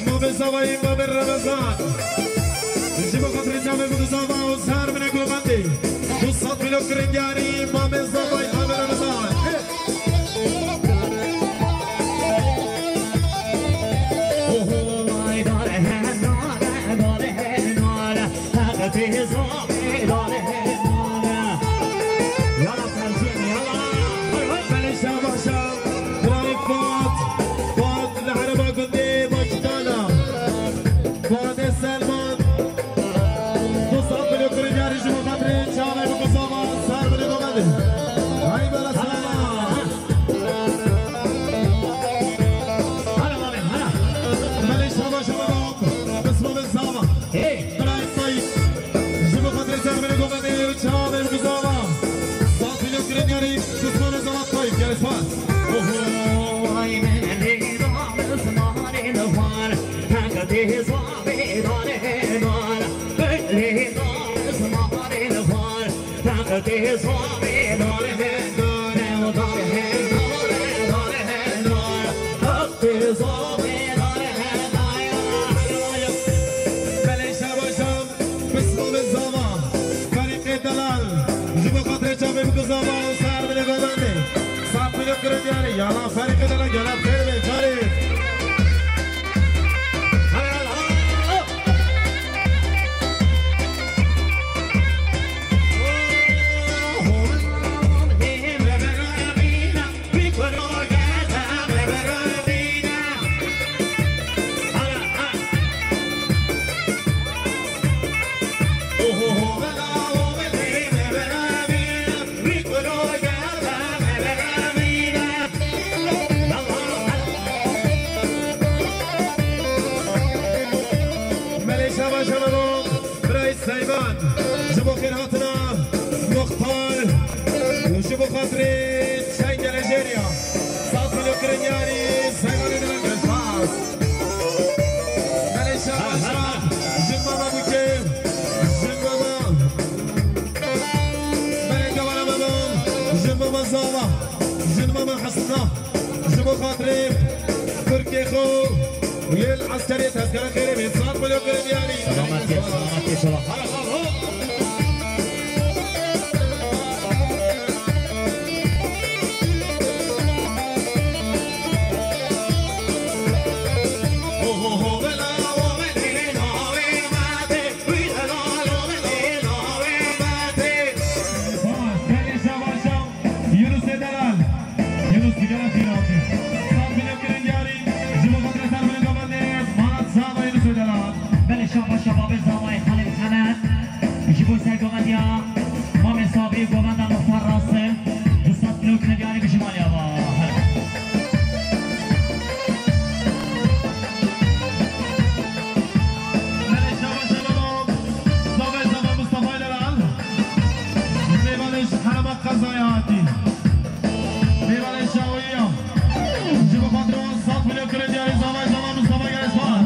Mamê zavayê Mamê Remezan. Ji bo xatirê çavê biguzava û ser binê govendê. Du sed kîlo kiringarî Mamê zavayê Mamê Remezan. Belê şabaşa, birayê Fuat, Fuat li Ereba gundê Bakitana. Fuatê Selman, du sed milyon kiringarî ji bo xatirê çavê biguzava ser binê govendê. Hay bela Selman. Belê şabaşa, baba. Bismillah zava. Hey. Birayê Sayîd. Ji bo xatirê ser binê govendê çavê biguzava. Safî lo kirin yarî, Kusmanê Zelat Tayyip, gelê spas. Oho, ay min lê dal, zmanê li war, taqetê zavê dal, dal, lê dal, zmanê li war, taqetê zavê dal, dal, dal, dal, dal, taqetê zavê dal, dal. Belê şabaşa. Pismamê zava, Ferîqê delal, ji bo xatirê çavê biguzava û ser binê govendê. Saf milyon kirin yarî, yala Ferîqê delal, gela xêr be, Ferîq. Helal, helal. Melê şaba şaba bo birayê Seyman. Ji bo xêrhatina muxtar û ji bo xatirê Çengelê Jêriya. Sat milyon kirin yarî Seymanê dilengir spas. Melê şaba şaba. Jin mama bûke. Jin mama. Melê gavara mama. Jin mama zava. Jin mama hesna. Ji bo xatirê Tirkê xwe û yê li eskerê tezkere xêrê bê. Sat milyon kirin yarî. Selamet kê, selamet kê, selamet. Hala xal ho. Yunus Ederal. Yunus digera pîratî. Sat milyon kirin yarî. Ji bo xatirê ser milyon govendê. Manat zava Yunus Ederal. Belê şaba şaba bê zavayê Xalê Mihemed. Ji bo ser govendiya Mamê Sabirî govenda Muxtar Rast. Du sat milyon kirin yarî bi ji malya va. Belê şaba şaba bo. Zava zava Mustafa Ederal. Mêvanê ji herêma qezaya hatî. Mêvanê şawiya. Ji bo xatirê wan sat milyon kirin yarî zava zava Mustafa Gerespan.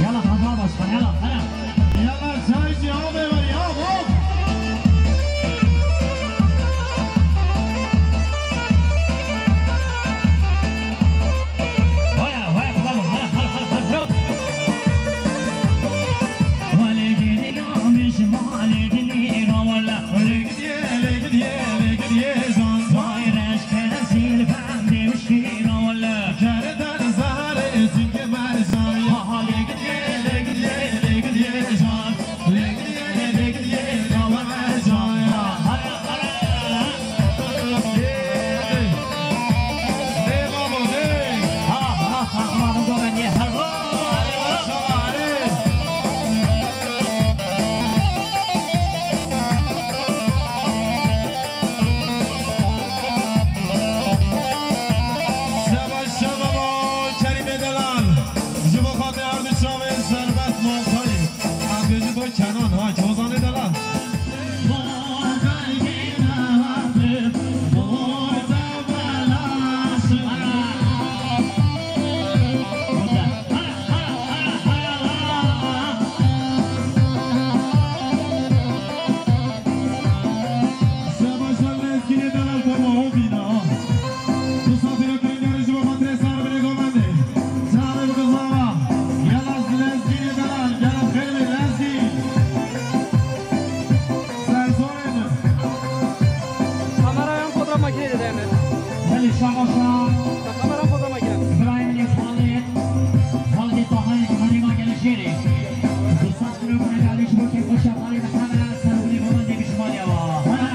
Yala, hava başkan, yala, hadi. Yala, çaycı abi var ya, hop. Hoya, hoya, bravo, hadi, hadi, hadi, hadi, bravo. Şeva, şeva bo Kerîmê Delal. Ji bo xatirê erdê çavê serbest mantayî. Ez bêjim bo Kenan, ha, Cozanê Delal. Şeva şev Lezgînê Delal Koma Hovîna. Tu safîra kiringarê ji bo xatirê Serbirê Gomendê. Çavê bi qizava. Gela Lezgînê Delal, gela xêrê Lezgîn. Sersorê min. Kamerayan fotoğraf makinesi de mi? Belê, şabaşa. Kamerayan fotoğraf makinesi. Birayê min ê Xalid. Xalidê Tahayê, Xalidê ma gelek jêrê. Du sed kilo kare alî ji bo kêfxweşiya Xalê Mihemed, ser û binê Gomendê bi ji malê wa. Hey.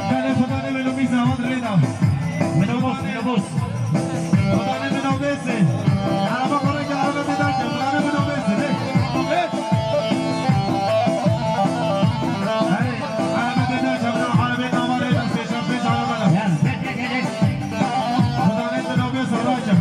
Belê, Xudanê min û mîza wan rê da. Minibus, minibus. Xudanê min û bêsê. Araba xwe rêke, araba tê dakê. Xudanê min û bêsê. Hey. Hey. Araba tê dakê. Xudan arabê dama rê da. Pêşa pêş araba da. Yes. Xudanê min û bêsê dakê.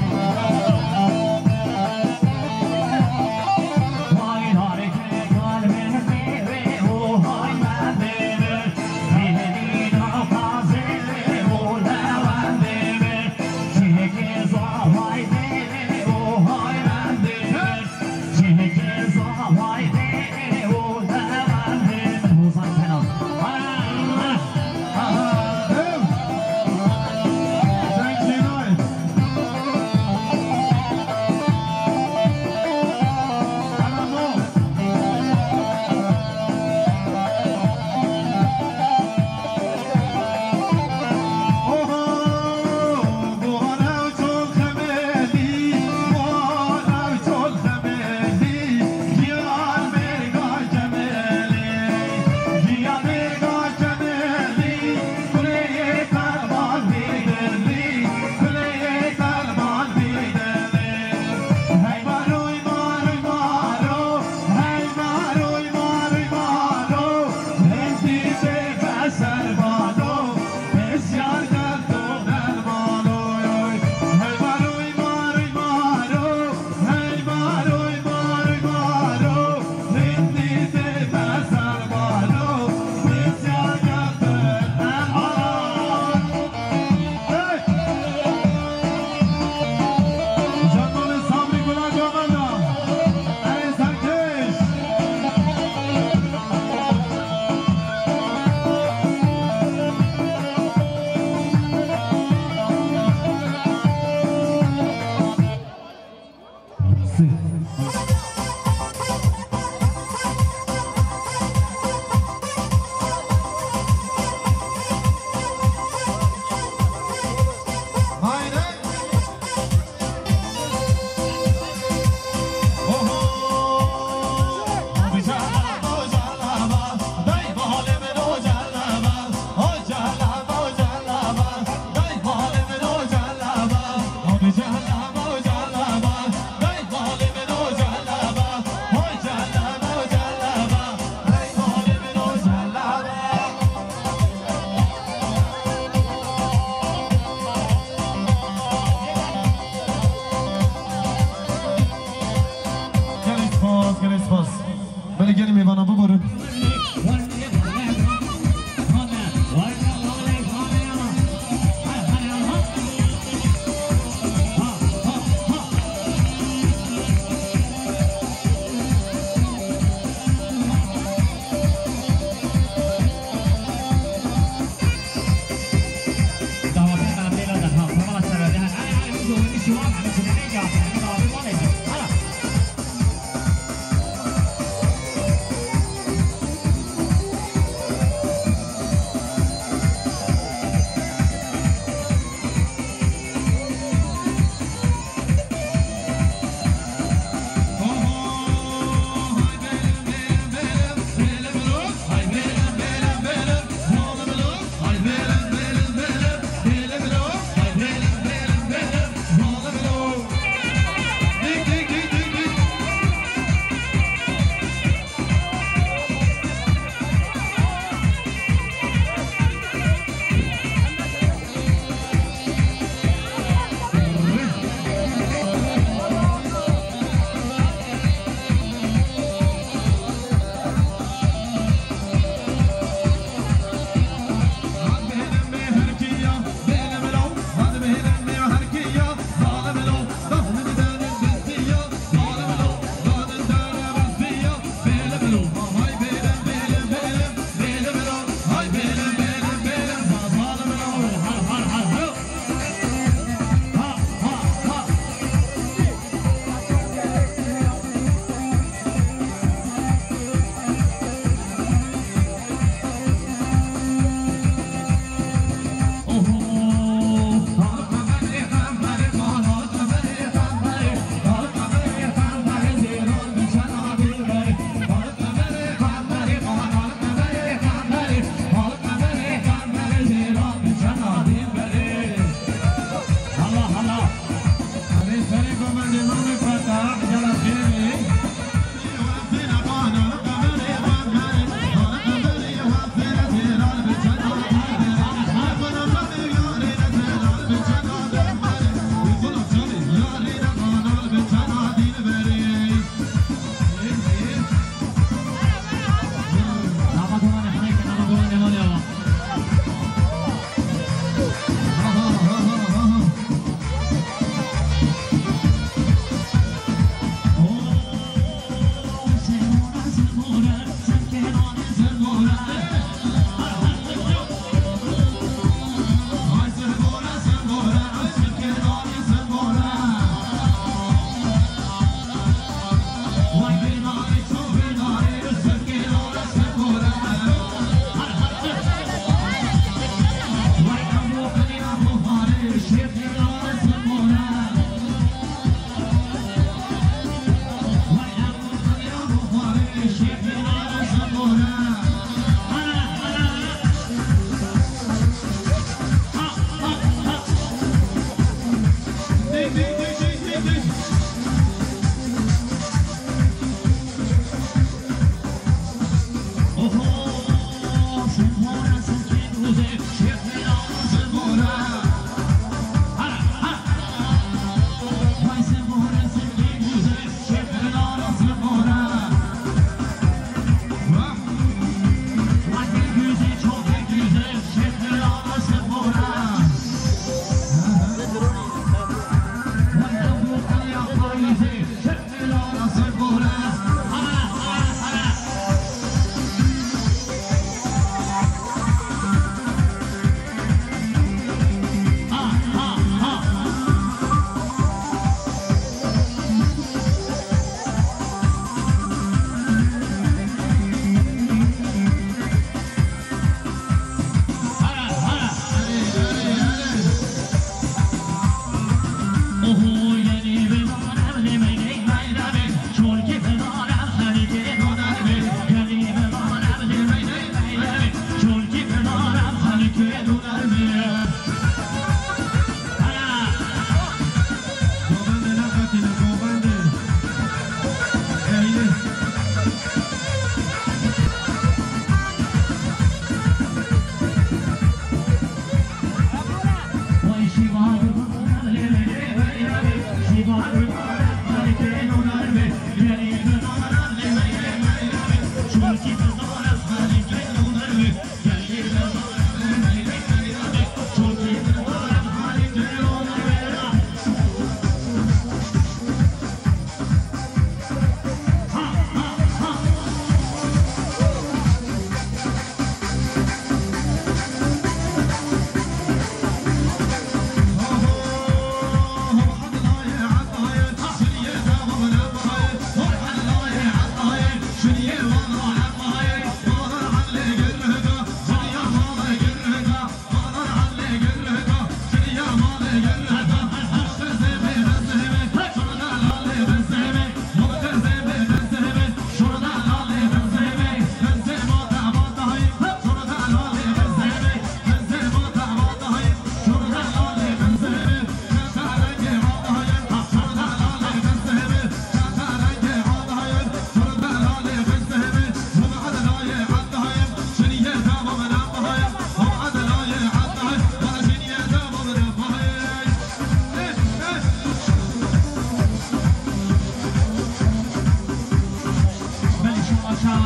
Belê şemaşa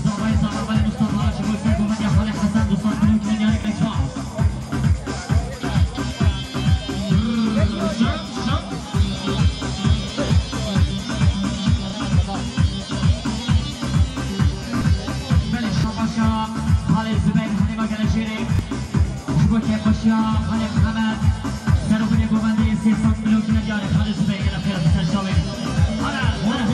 zavayê zava Belê Mustafa ji bo ser govendiya Xalê Hesen dostan Bilûk Lenyarê Qeçma. Belê şemaşa Xalê Zubeyr Helêma Gelejêrê. Ji bo kêfxweşiya Xalê Mihemed, serovinê govendê sê sed milyon kîlometre Xalê Zubeyr gele xêr ser çavê. Hala, hala.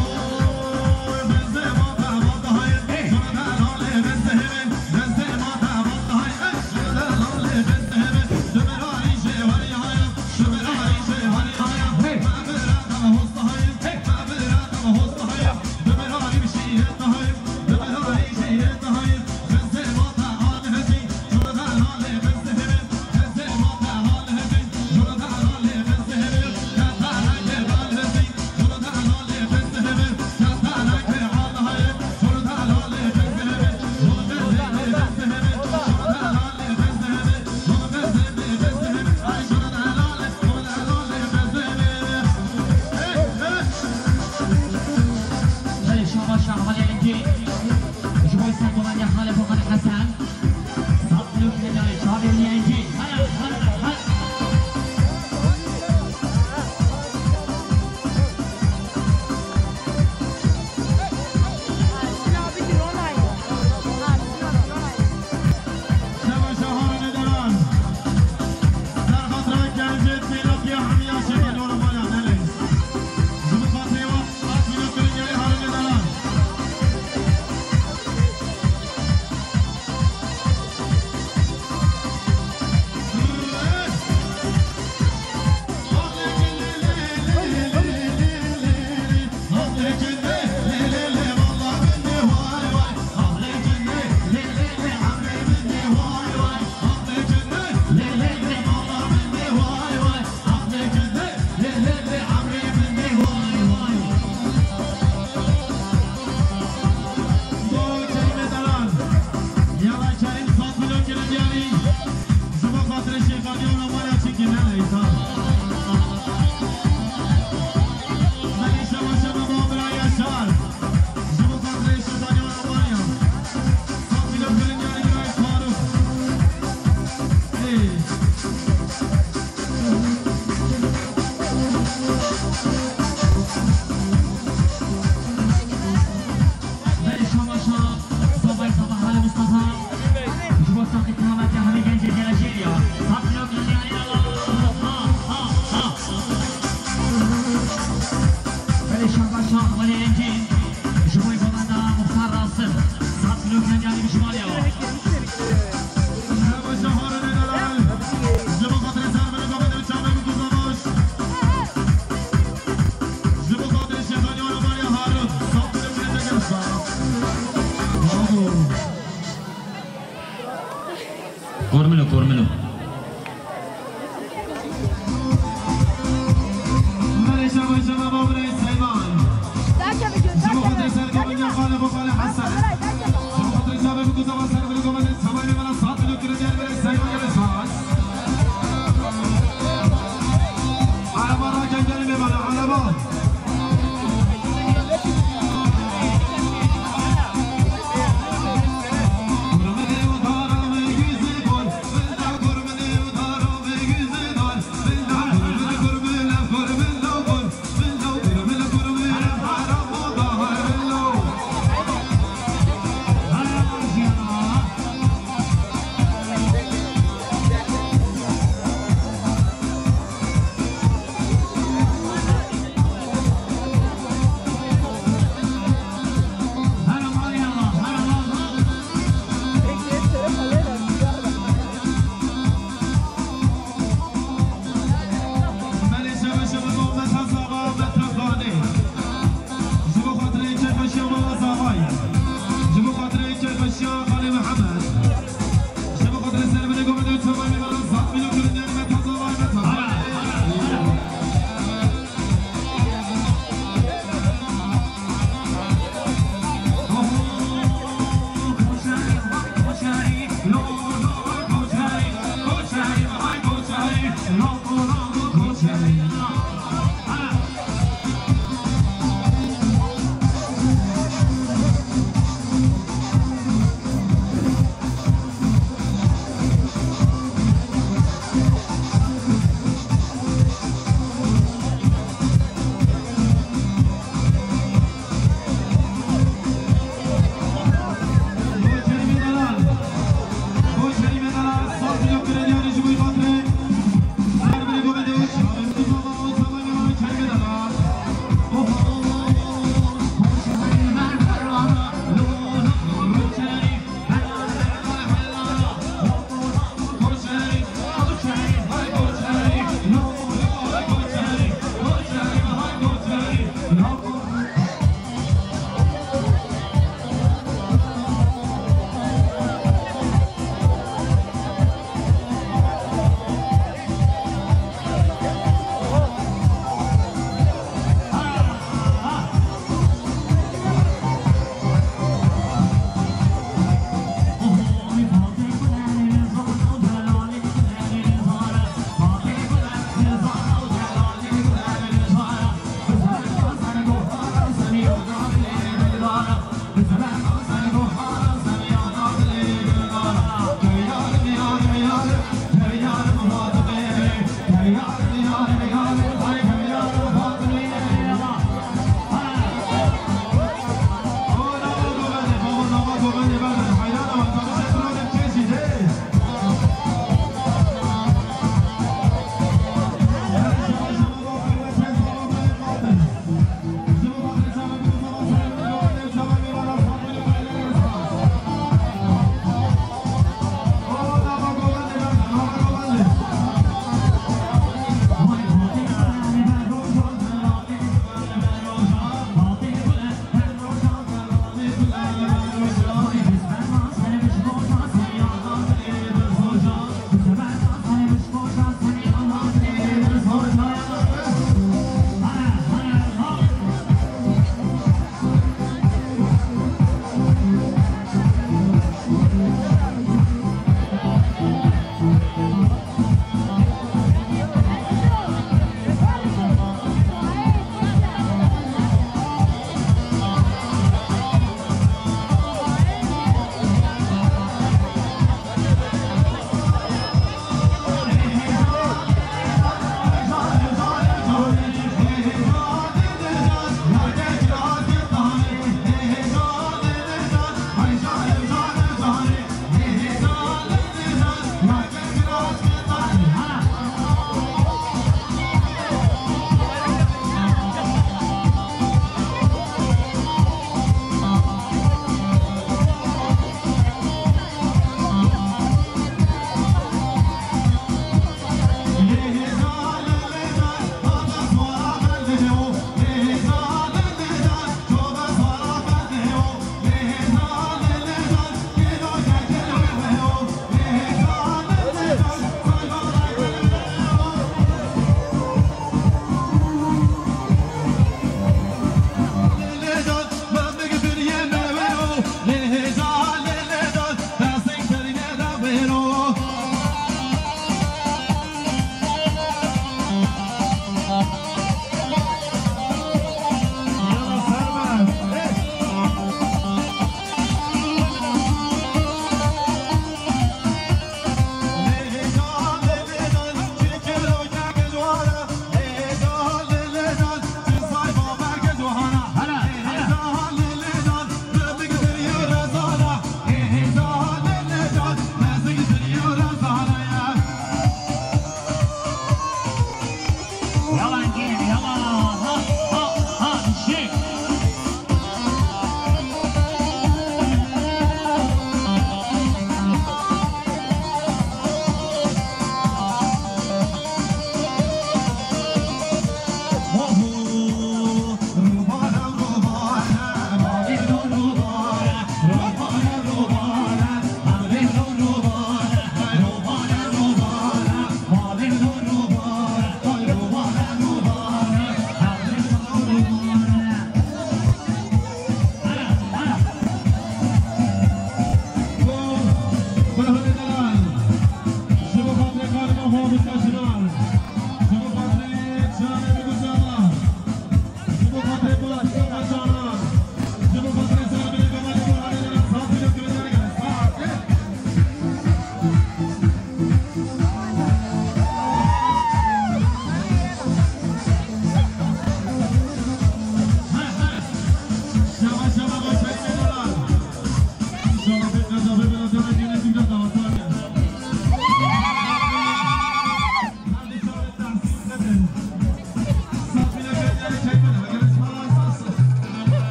Belê şaba şaxalê Engîn. Ji bo sergovendiya Xalê Boxanê Hesen. Sat milyon kîlometre çavê Engîn. Haya, haya, haya. Şeva şaharê deran. Serxatira gencê têlapiya hemiya şêxan yorumaya nelê. Ji bo xatirê wa, at vîna kirin gelê harê deran. Ji bo xatirê Şêxaniya Romanya çi kî ne neysa. Belê şeva şeva bo bira Yaşar. Ji bo xatirê Şêxaniya Romanya. Sat kîlo kirin yanî birayê Faruk. Ê. Belê şeva şeva. Zavay zava Xalê Mustafa. Ji bo saxî kerametê hemî gencê Gelejêrê ya. Sat milyon kîlometre yanî Allah. Ha, ha, ha. Belê şaba şaxalê Engîn. Ji bo govenda Muxtar Rasim. Sat milyon kîlometre yanî ji malê ya. Şaba şaharê delal. Ji bo xatirê ser min govenda çavê min ku zavaş. Ji bo xatirê Şêxaniya Romanya Harun. Sat milyon kîlometre yanî. Bravo. Kormilo, kormilo. Belê şaba şaba bo birayê Seyman. Meta Zava, Meta Xanê. Ji bo xatirê kêfxweşiya mala Zavayê. Ji bo xatirê kêfxweşiya Xalê Mihemed. Ji bo xatirê servêrê govendê û çamayê mala Zat Mîlo Kulindiyar, Meta Zavayê, Meta Xanê.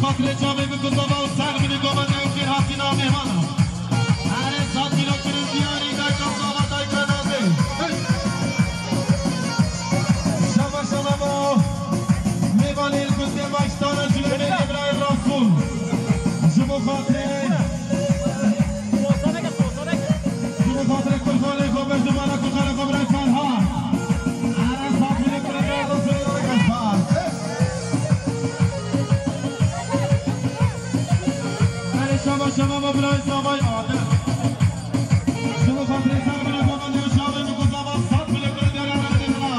Xatirê çavê bikuzava û ser binê govende û xêrhatina mêvana. Erê sat kîlo kirin diyarî dayka zava dayka nazê. Hey! Şaba şaba bo mêvanê li kuzê baştana Cilebê Îbrahîm Rasul. Ji bo xatirê Ji bo xatirê kurxanê xwe be, ji bala kurxanê xwe birayê Ferhat. Erê sat kîlo kirin diyarî dayka zava. Erê şaba şaba bo birayê zavay Adil. Ji bo xatirê ser binê govendê û çavê min ku zava sat bile kure dere re bide bina.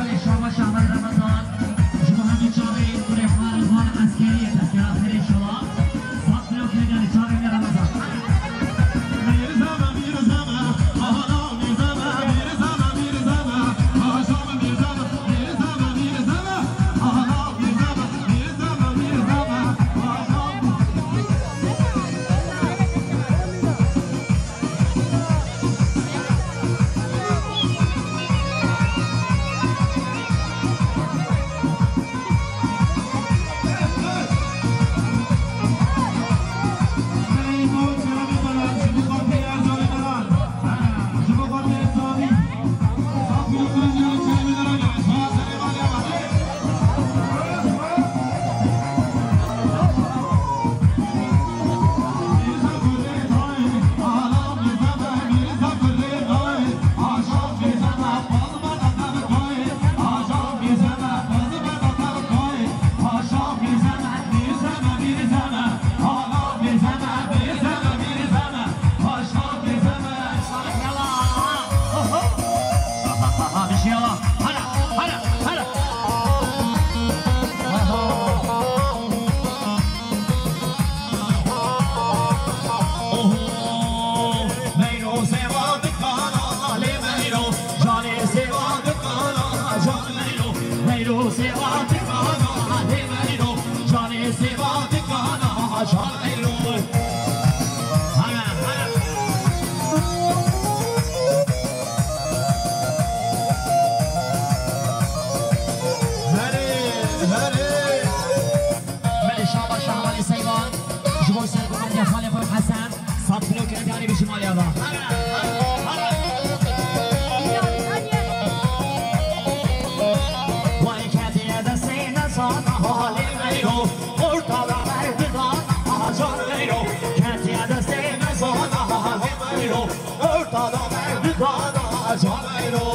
Erê şaba şaba Remezan. Ji bo hemî çavê kurê Ervan Eskerî ye, tezkera xêrê şaba. Sat bile kure dere çavê min Remezan. Belê şaba şahanê Seyvan. Ji bo sergomendiya xalê xwe Hesen. Sat kilo kire diyarî bi ji malê ava. Vay ketiye destê nezana halê meyro. Ortada merdivana acar meyro. Ketiye destê nezana halê meyro. Ortada merdivana acar meyro.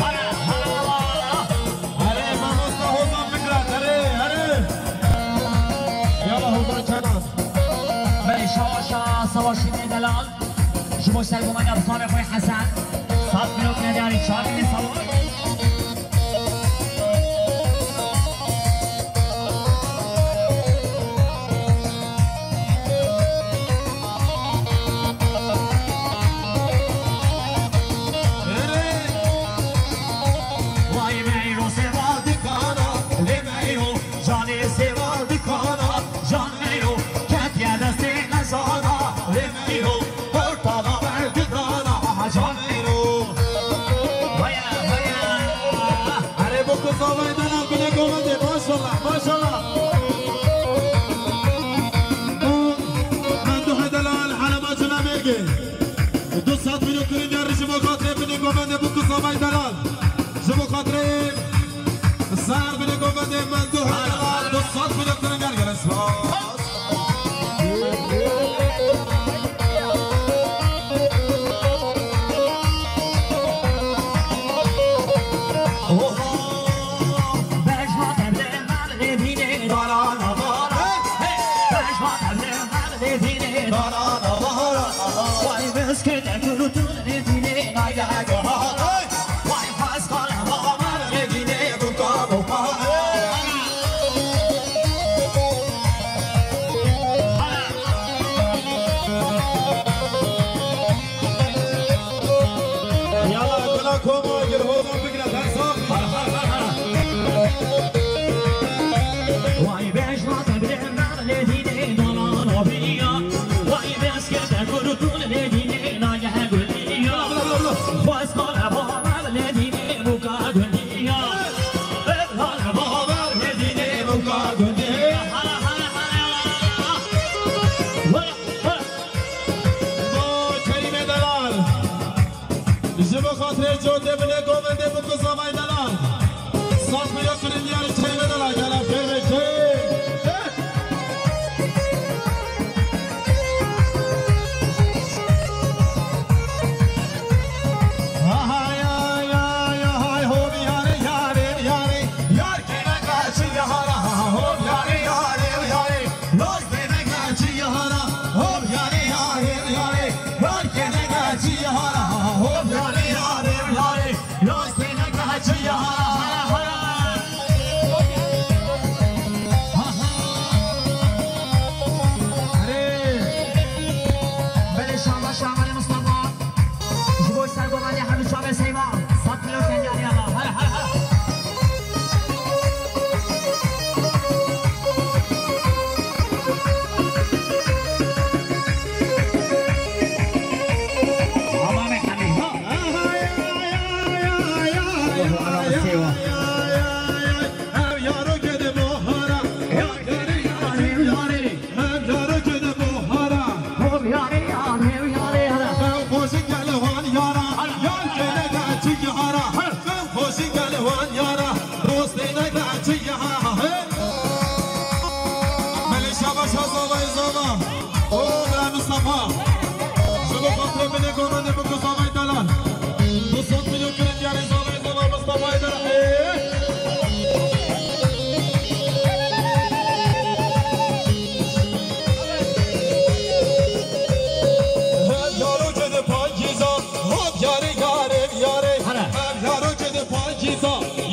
Hara, hara, hara. Erê, mamosta Hozan Fikret, erê, erê. Yala Hozan Çanas. Belê şawa şa, savaşînê delal. Ji bo sergomena bifanê xwe Hesen. Sat kilo kine diyarî çavê min savaş. Vay meyro sêva dikana, lê meyro, canê sêva dikana, can meyro, ketiye destê nezana, lê meyro, ortada berdidana, can meyro. Vaya, vaya. Erê bo ku zavayê delal bine govendê, maşallah, maşallah. Û Menduhê delal, helema cina mêrgê. Du sed milyon kirin diyarî ji bo xatirê binê govendê bo ku zavayê delal. Ji bo xatirê ser binê govendê Menduhê delal, du sed milyon kirin diyarî.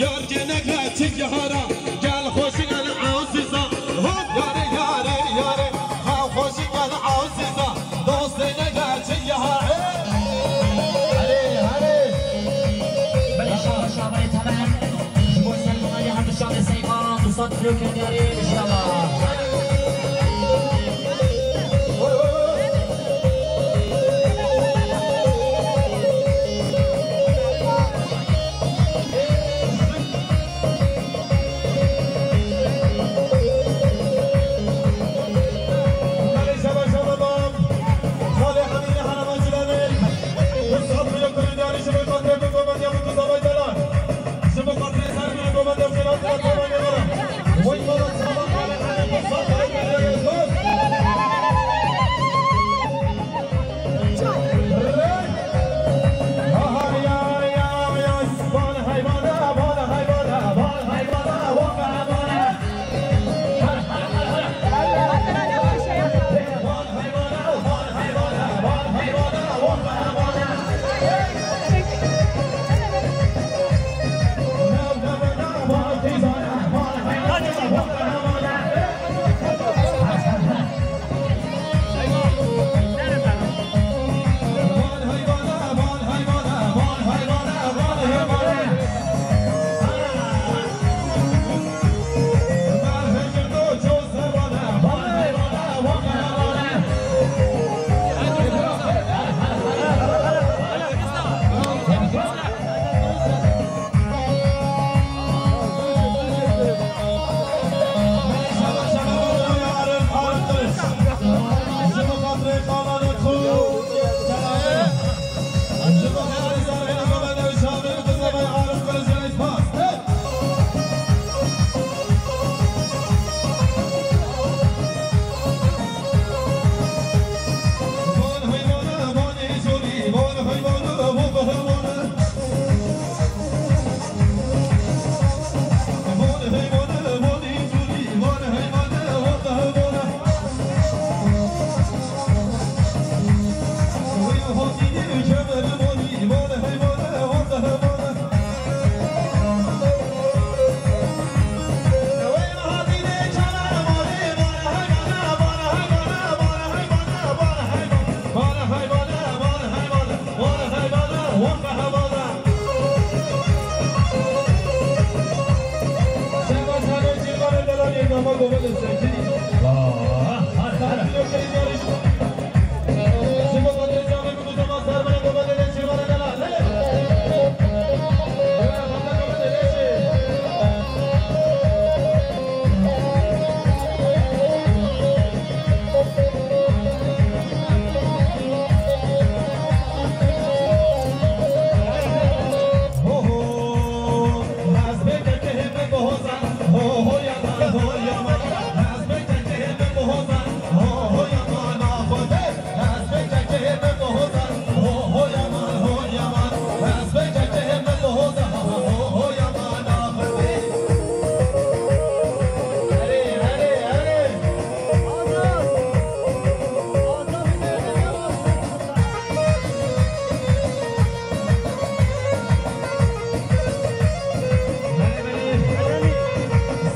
Yar gene geçin yara, gel hoşin el aziza. Hop yare yare yare, ha hoşin el aziza. Dostene geçin yara. Hadi hadi. Belê şaba şabayê temel. Ji bo Selmanê hem şabê Seyma, du sed kilo kenarê inşallah.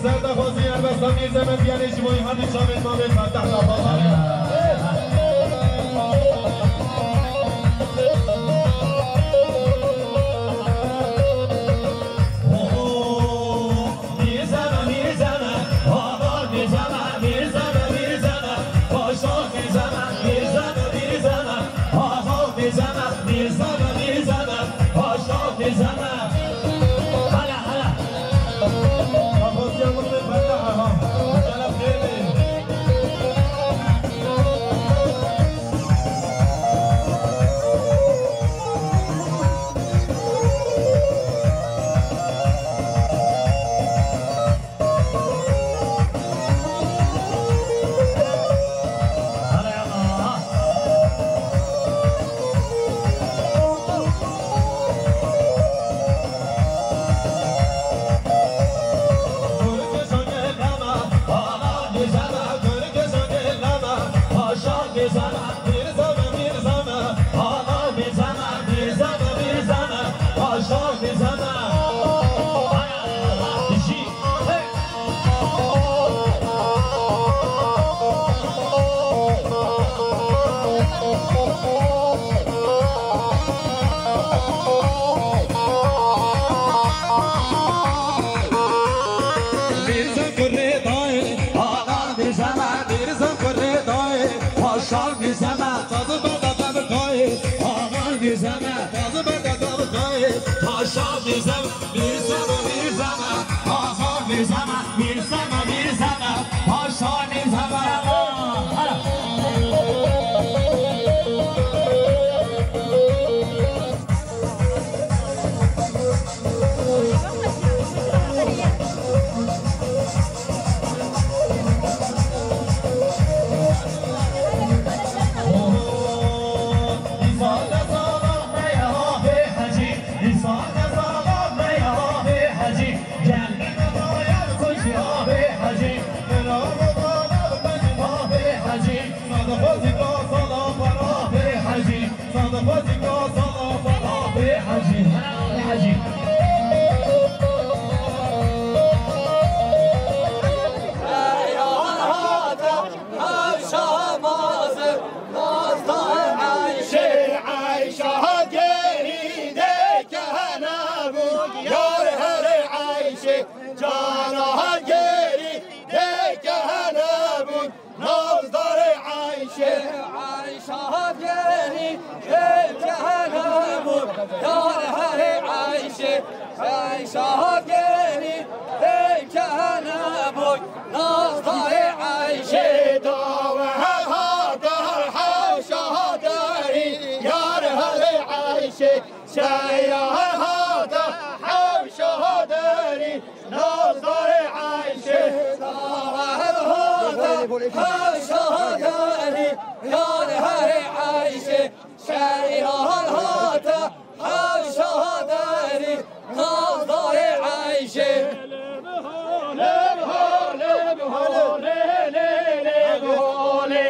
Ser daxwazî Erbestan Mîrzemen Diyanê ji bo hemî çavên mamên Fettah Kapalan. Zama, bir zama, bir zama, paşa bir zama. Nazdarê Ayşe. Ayşe hat gerî, ey kehene bû, yar herê Ayşe. Ayşe hat gerî, ey kehene bû, nazdarê Ayşe. Dawe hata hewşa hat gerî, yar herê Ayşe. Şeya hata hewşa hat gerî, Nazdarê Ayşe. Sahel hata hewşa hat gerî, yar herê Ayşe. Şeya hata hewşa hat gerî, nazdarê Ayşe. Lê biho, lê biho, lê biho, lê, lê, lê biho, lê.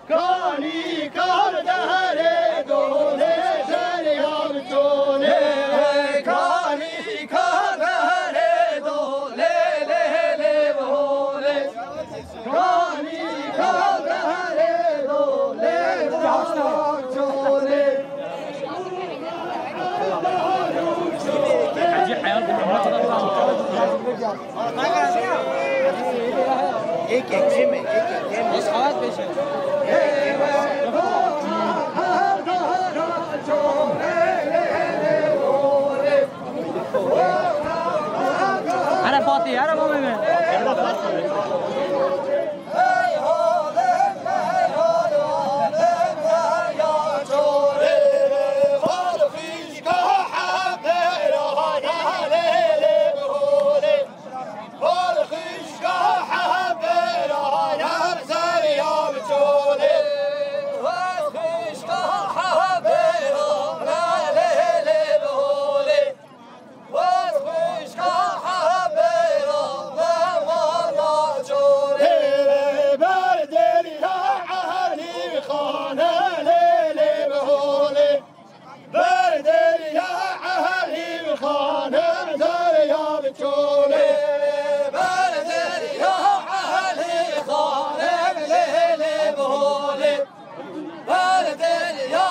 Kanî kar deherê dolê derya bi çolê. Kanî kar deherê dolê lê lê bi holê. Kanî kar deherê dolê derya bi çolê. Ecî heyal bi. Êkek çi mi? Êkek çi mi? Here Fatih, here Momê min. Ber derya Elî xanim derya bi çolê. Ber derya Elî xanim lê lê bi holê. Ber derya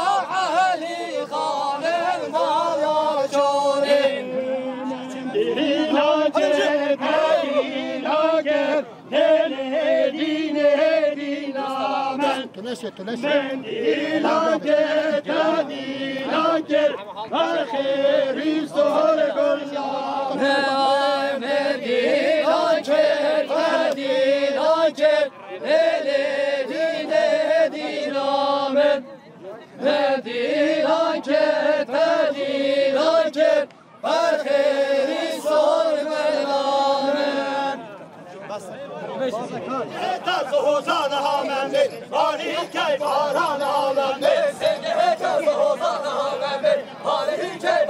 Elî xanim derya bi çolê. Dîna ke, dîna ke. Nêlê dînê dîna min. Tu neşe, tu neşe. Min dîlan kir, te dîlan kir. Berxêrî sor gulşan. Min dîlan kir, te dîlan kir. Nêlê dînê dîna min. Min dîlan kir, te dîlan kir. Berxêrî sor belamin. Heta zihozan hamemê, barî key baran hamemê. Sêgê heta zihozan hamemê, barî key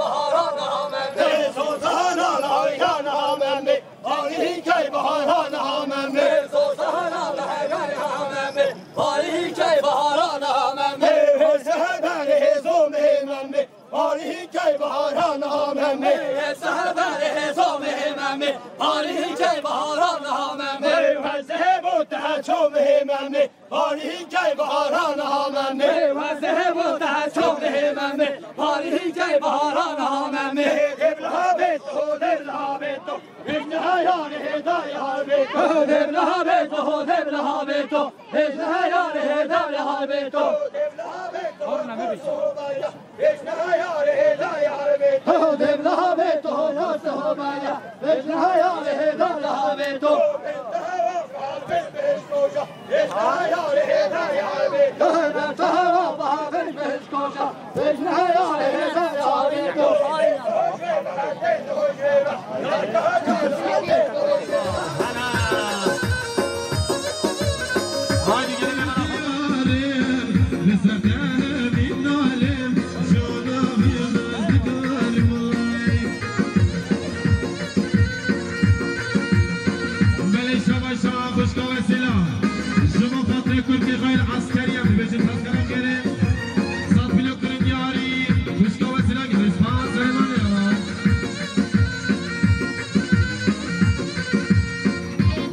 Baharana hameme. Hêzo sehera beherana hameme. Parî key baharana hameme. Hêzo seherberê hêzo mehê meme. Parî key baharana hameme. Hêzo seherberê hêzo mehê meme. Parî key baharana hameme. Hêzo hebo teheço mehê meme. Parî key baharana hameme. Hêzo hebo teheço mehê meme. Parî key baharana hameme. Hêzo devla beto, devla beto. Vecneha yare hêda yare beto. Ho devla beto, ho devla beto. Vecneha yare hêda yare beto. Ho devla beto, ho sobaya. Vecneha yare hêda yare beto. Ho devla beto, ho ya sobaya. Vecneha yare hêda yare beto. Ho devla beto, ho ya sobaya. Belê şabaş şawa xwişka Wesîla. Ji bo xatirê kurkê xwe yên eskerî em dibêjin tezkere bigere. Sat pîlo kirin diyarî, xwişka Wesîla gelê spas Silêmanê ya.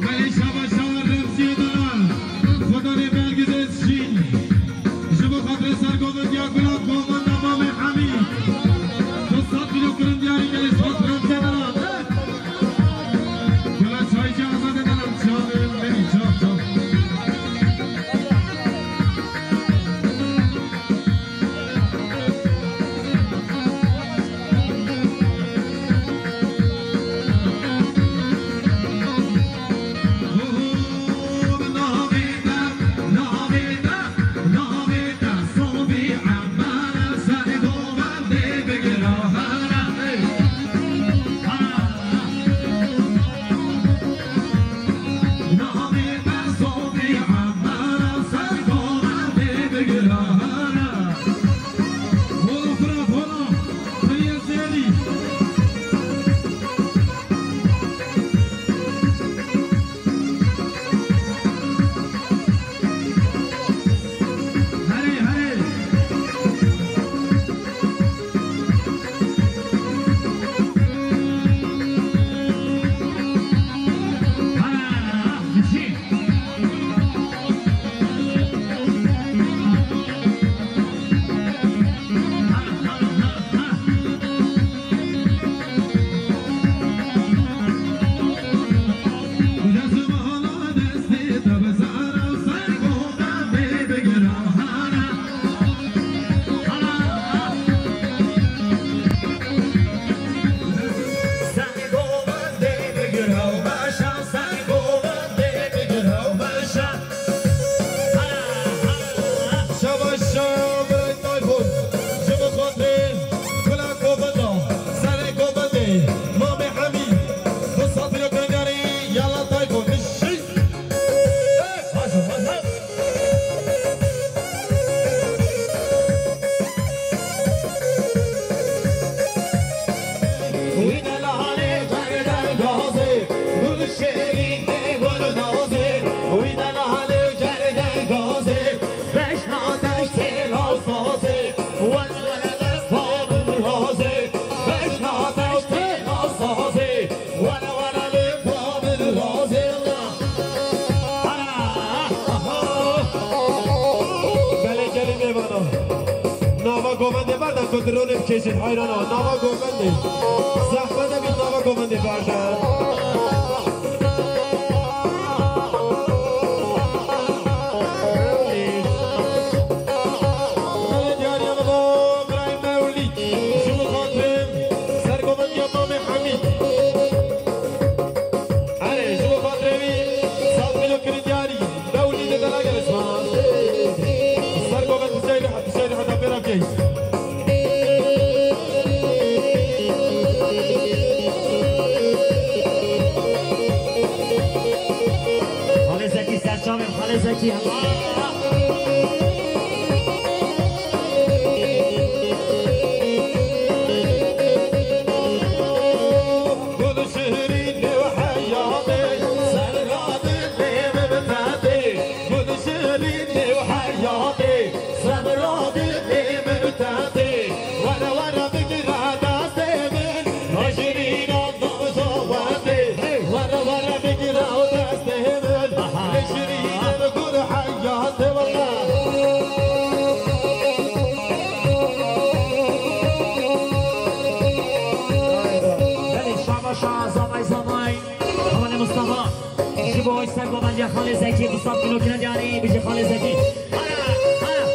Belê şabaş şawa Remsiyê Dara. Xwedanê Belgizê Şîn. Ji bo xatirê sergovindiya gula govenda Mamê Hemî. Du sed kîlo kirin diyarî gelê spas Remsiyê Dara. Gula çaycî azadê delam çavê menî çav çav. Şabaş şabaş Tayfun. Ji bo xatirê gula govenda, serê govendê, Mamê Hemî. Du sed kîlo kirin diyarî, yala Tayfun. Dişî. Haşo, haşo. Belê gelî mêvana. Nava govendê berdan ku dronê bikêşin, heyrana. Nava govendê. Zehmet e bî nava govendê berdan. Belê diyariya min bo birayê Mewlîd. Ji bo xatirê sergovendiya Mamê Hemîd. Erê, ji bo xatirê wî sed kîlo kirin diyarî. Mewlîdê te nagere spas. Sergovend Huseyîn Rehet, Huseyîn Rehet, pê re bikeyin. Bigire destê min, Nejrîna dozowatê. Were were bigire destê min, Nejrîna gur heyatê were. Belê şaba şa zavay zavay. Hevalê Mustafa. Ji bo sergovendiya Xalê Zekî, du sed kîlo kirin diyarî, bijî Xalê Zekî. Hara, hara.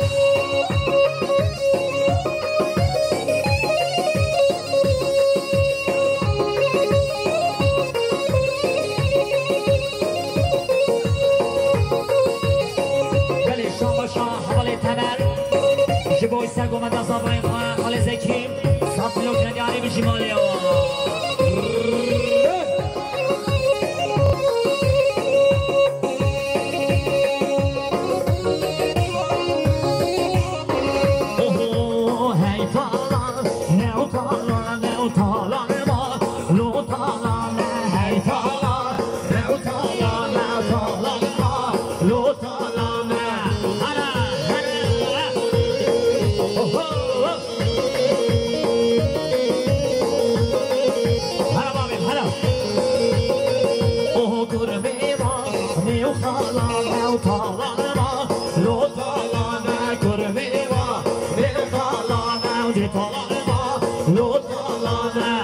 Belê, şaba şa, hevalê Teber. Ji bo sergovendiya zavayê xwe, Xalê Zekî. Saf lok nediyarî bijî malê wan. Oho, hey talan, ne o talan, ne o talan ma, lo talan, hey talan, ne o talan, ne o talan ma, lo talan. Hara, hara. Oho. Hara babê, hara. Oho kurmê ma, ne o talan, ne o talan ma, lo talan, kurmê ma, ne o talan, ne o talan ma, lo talan.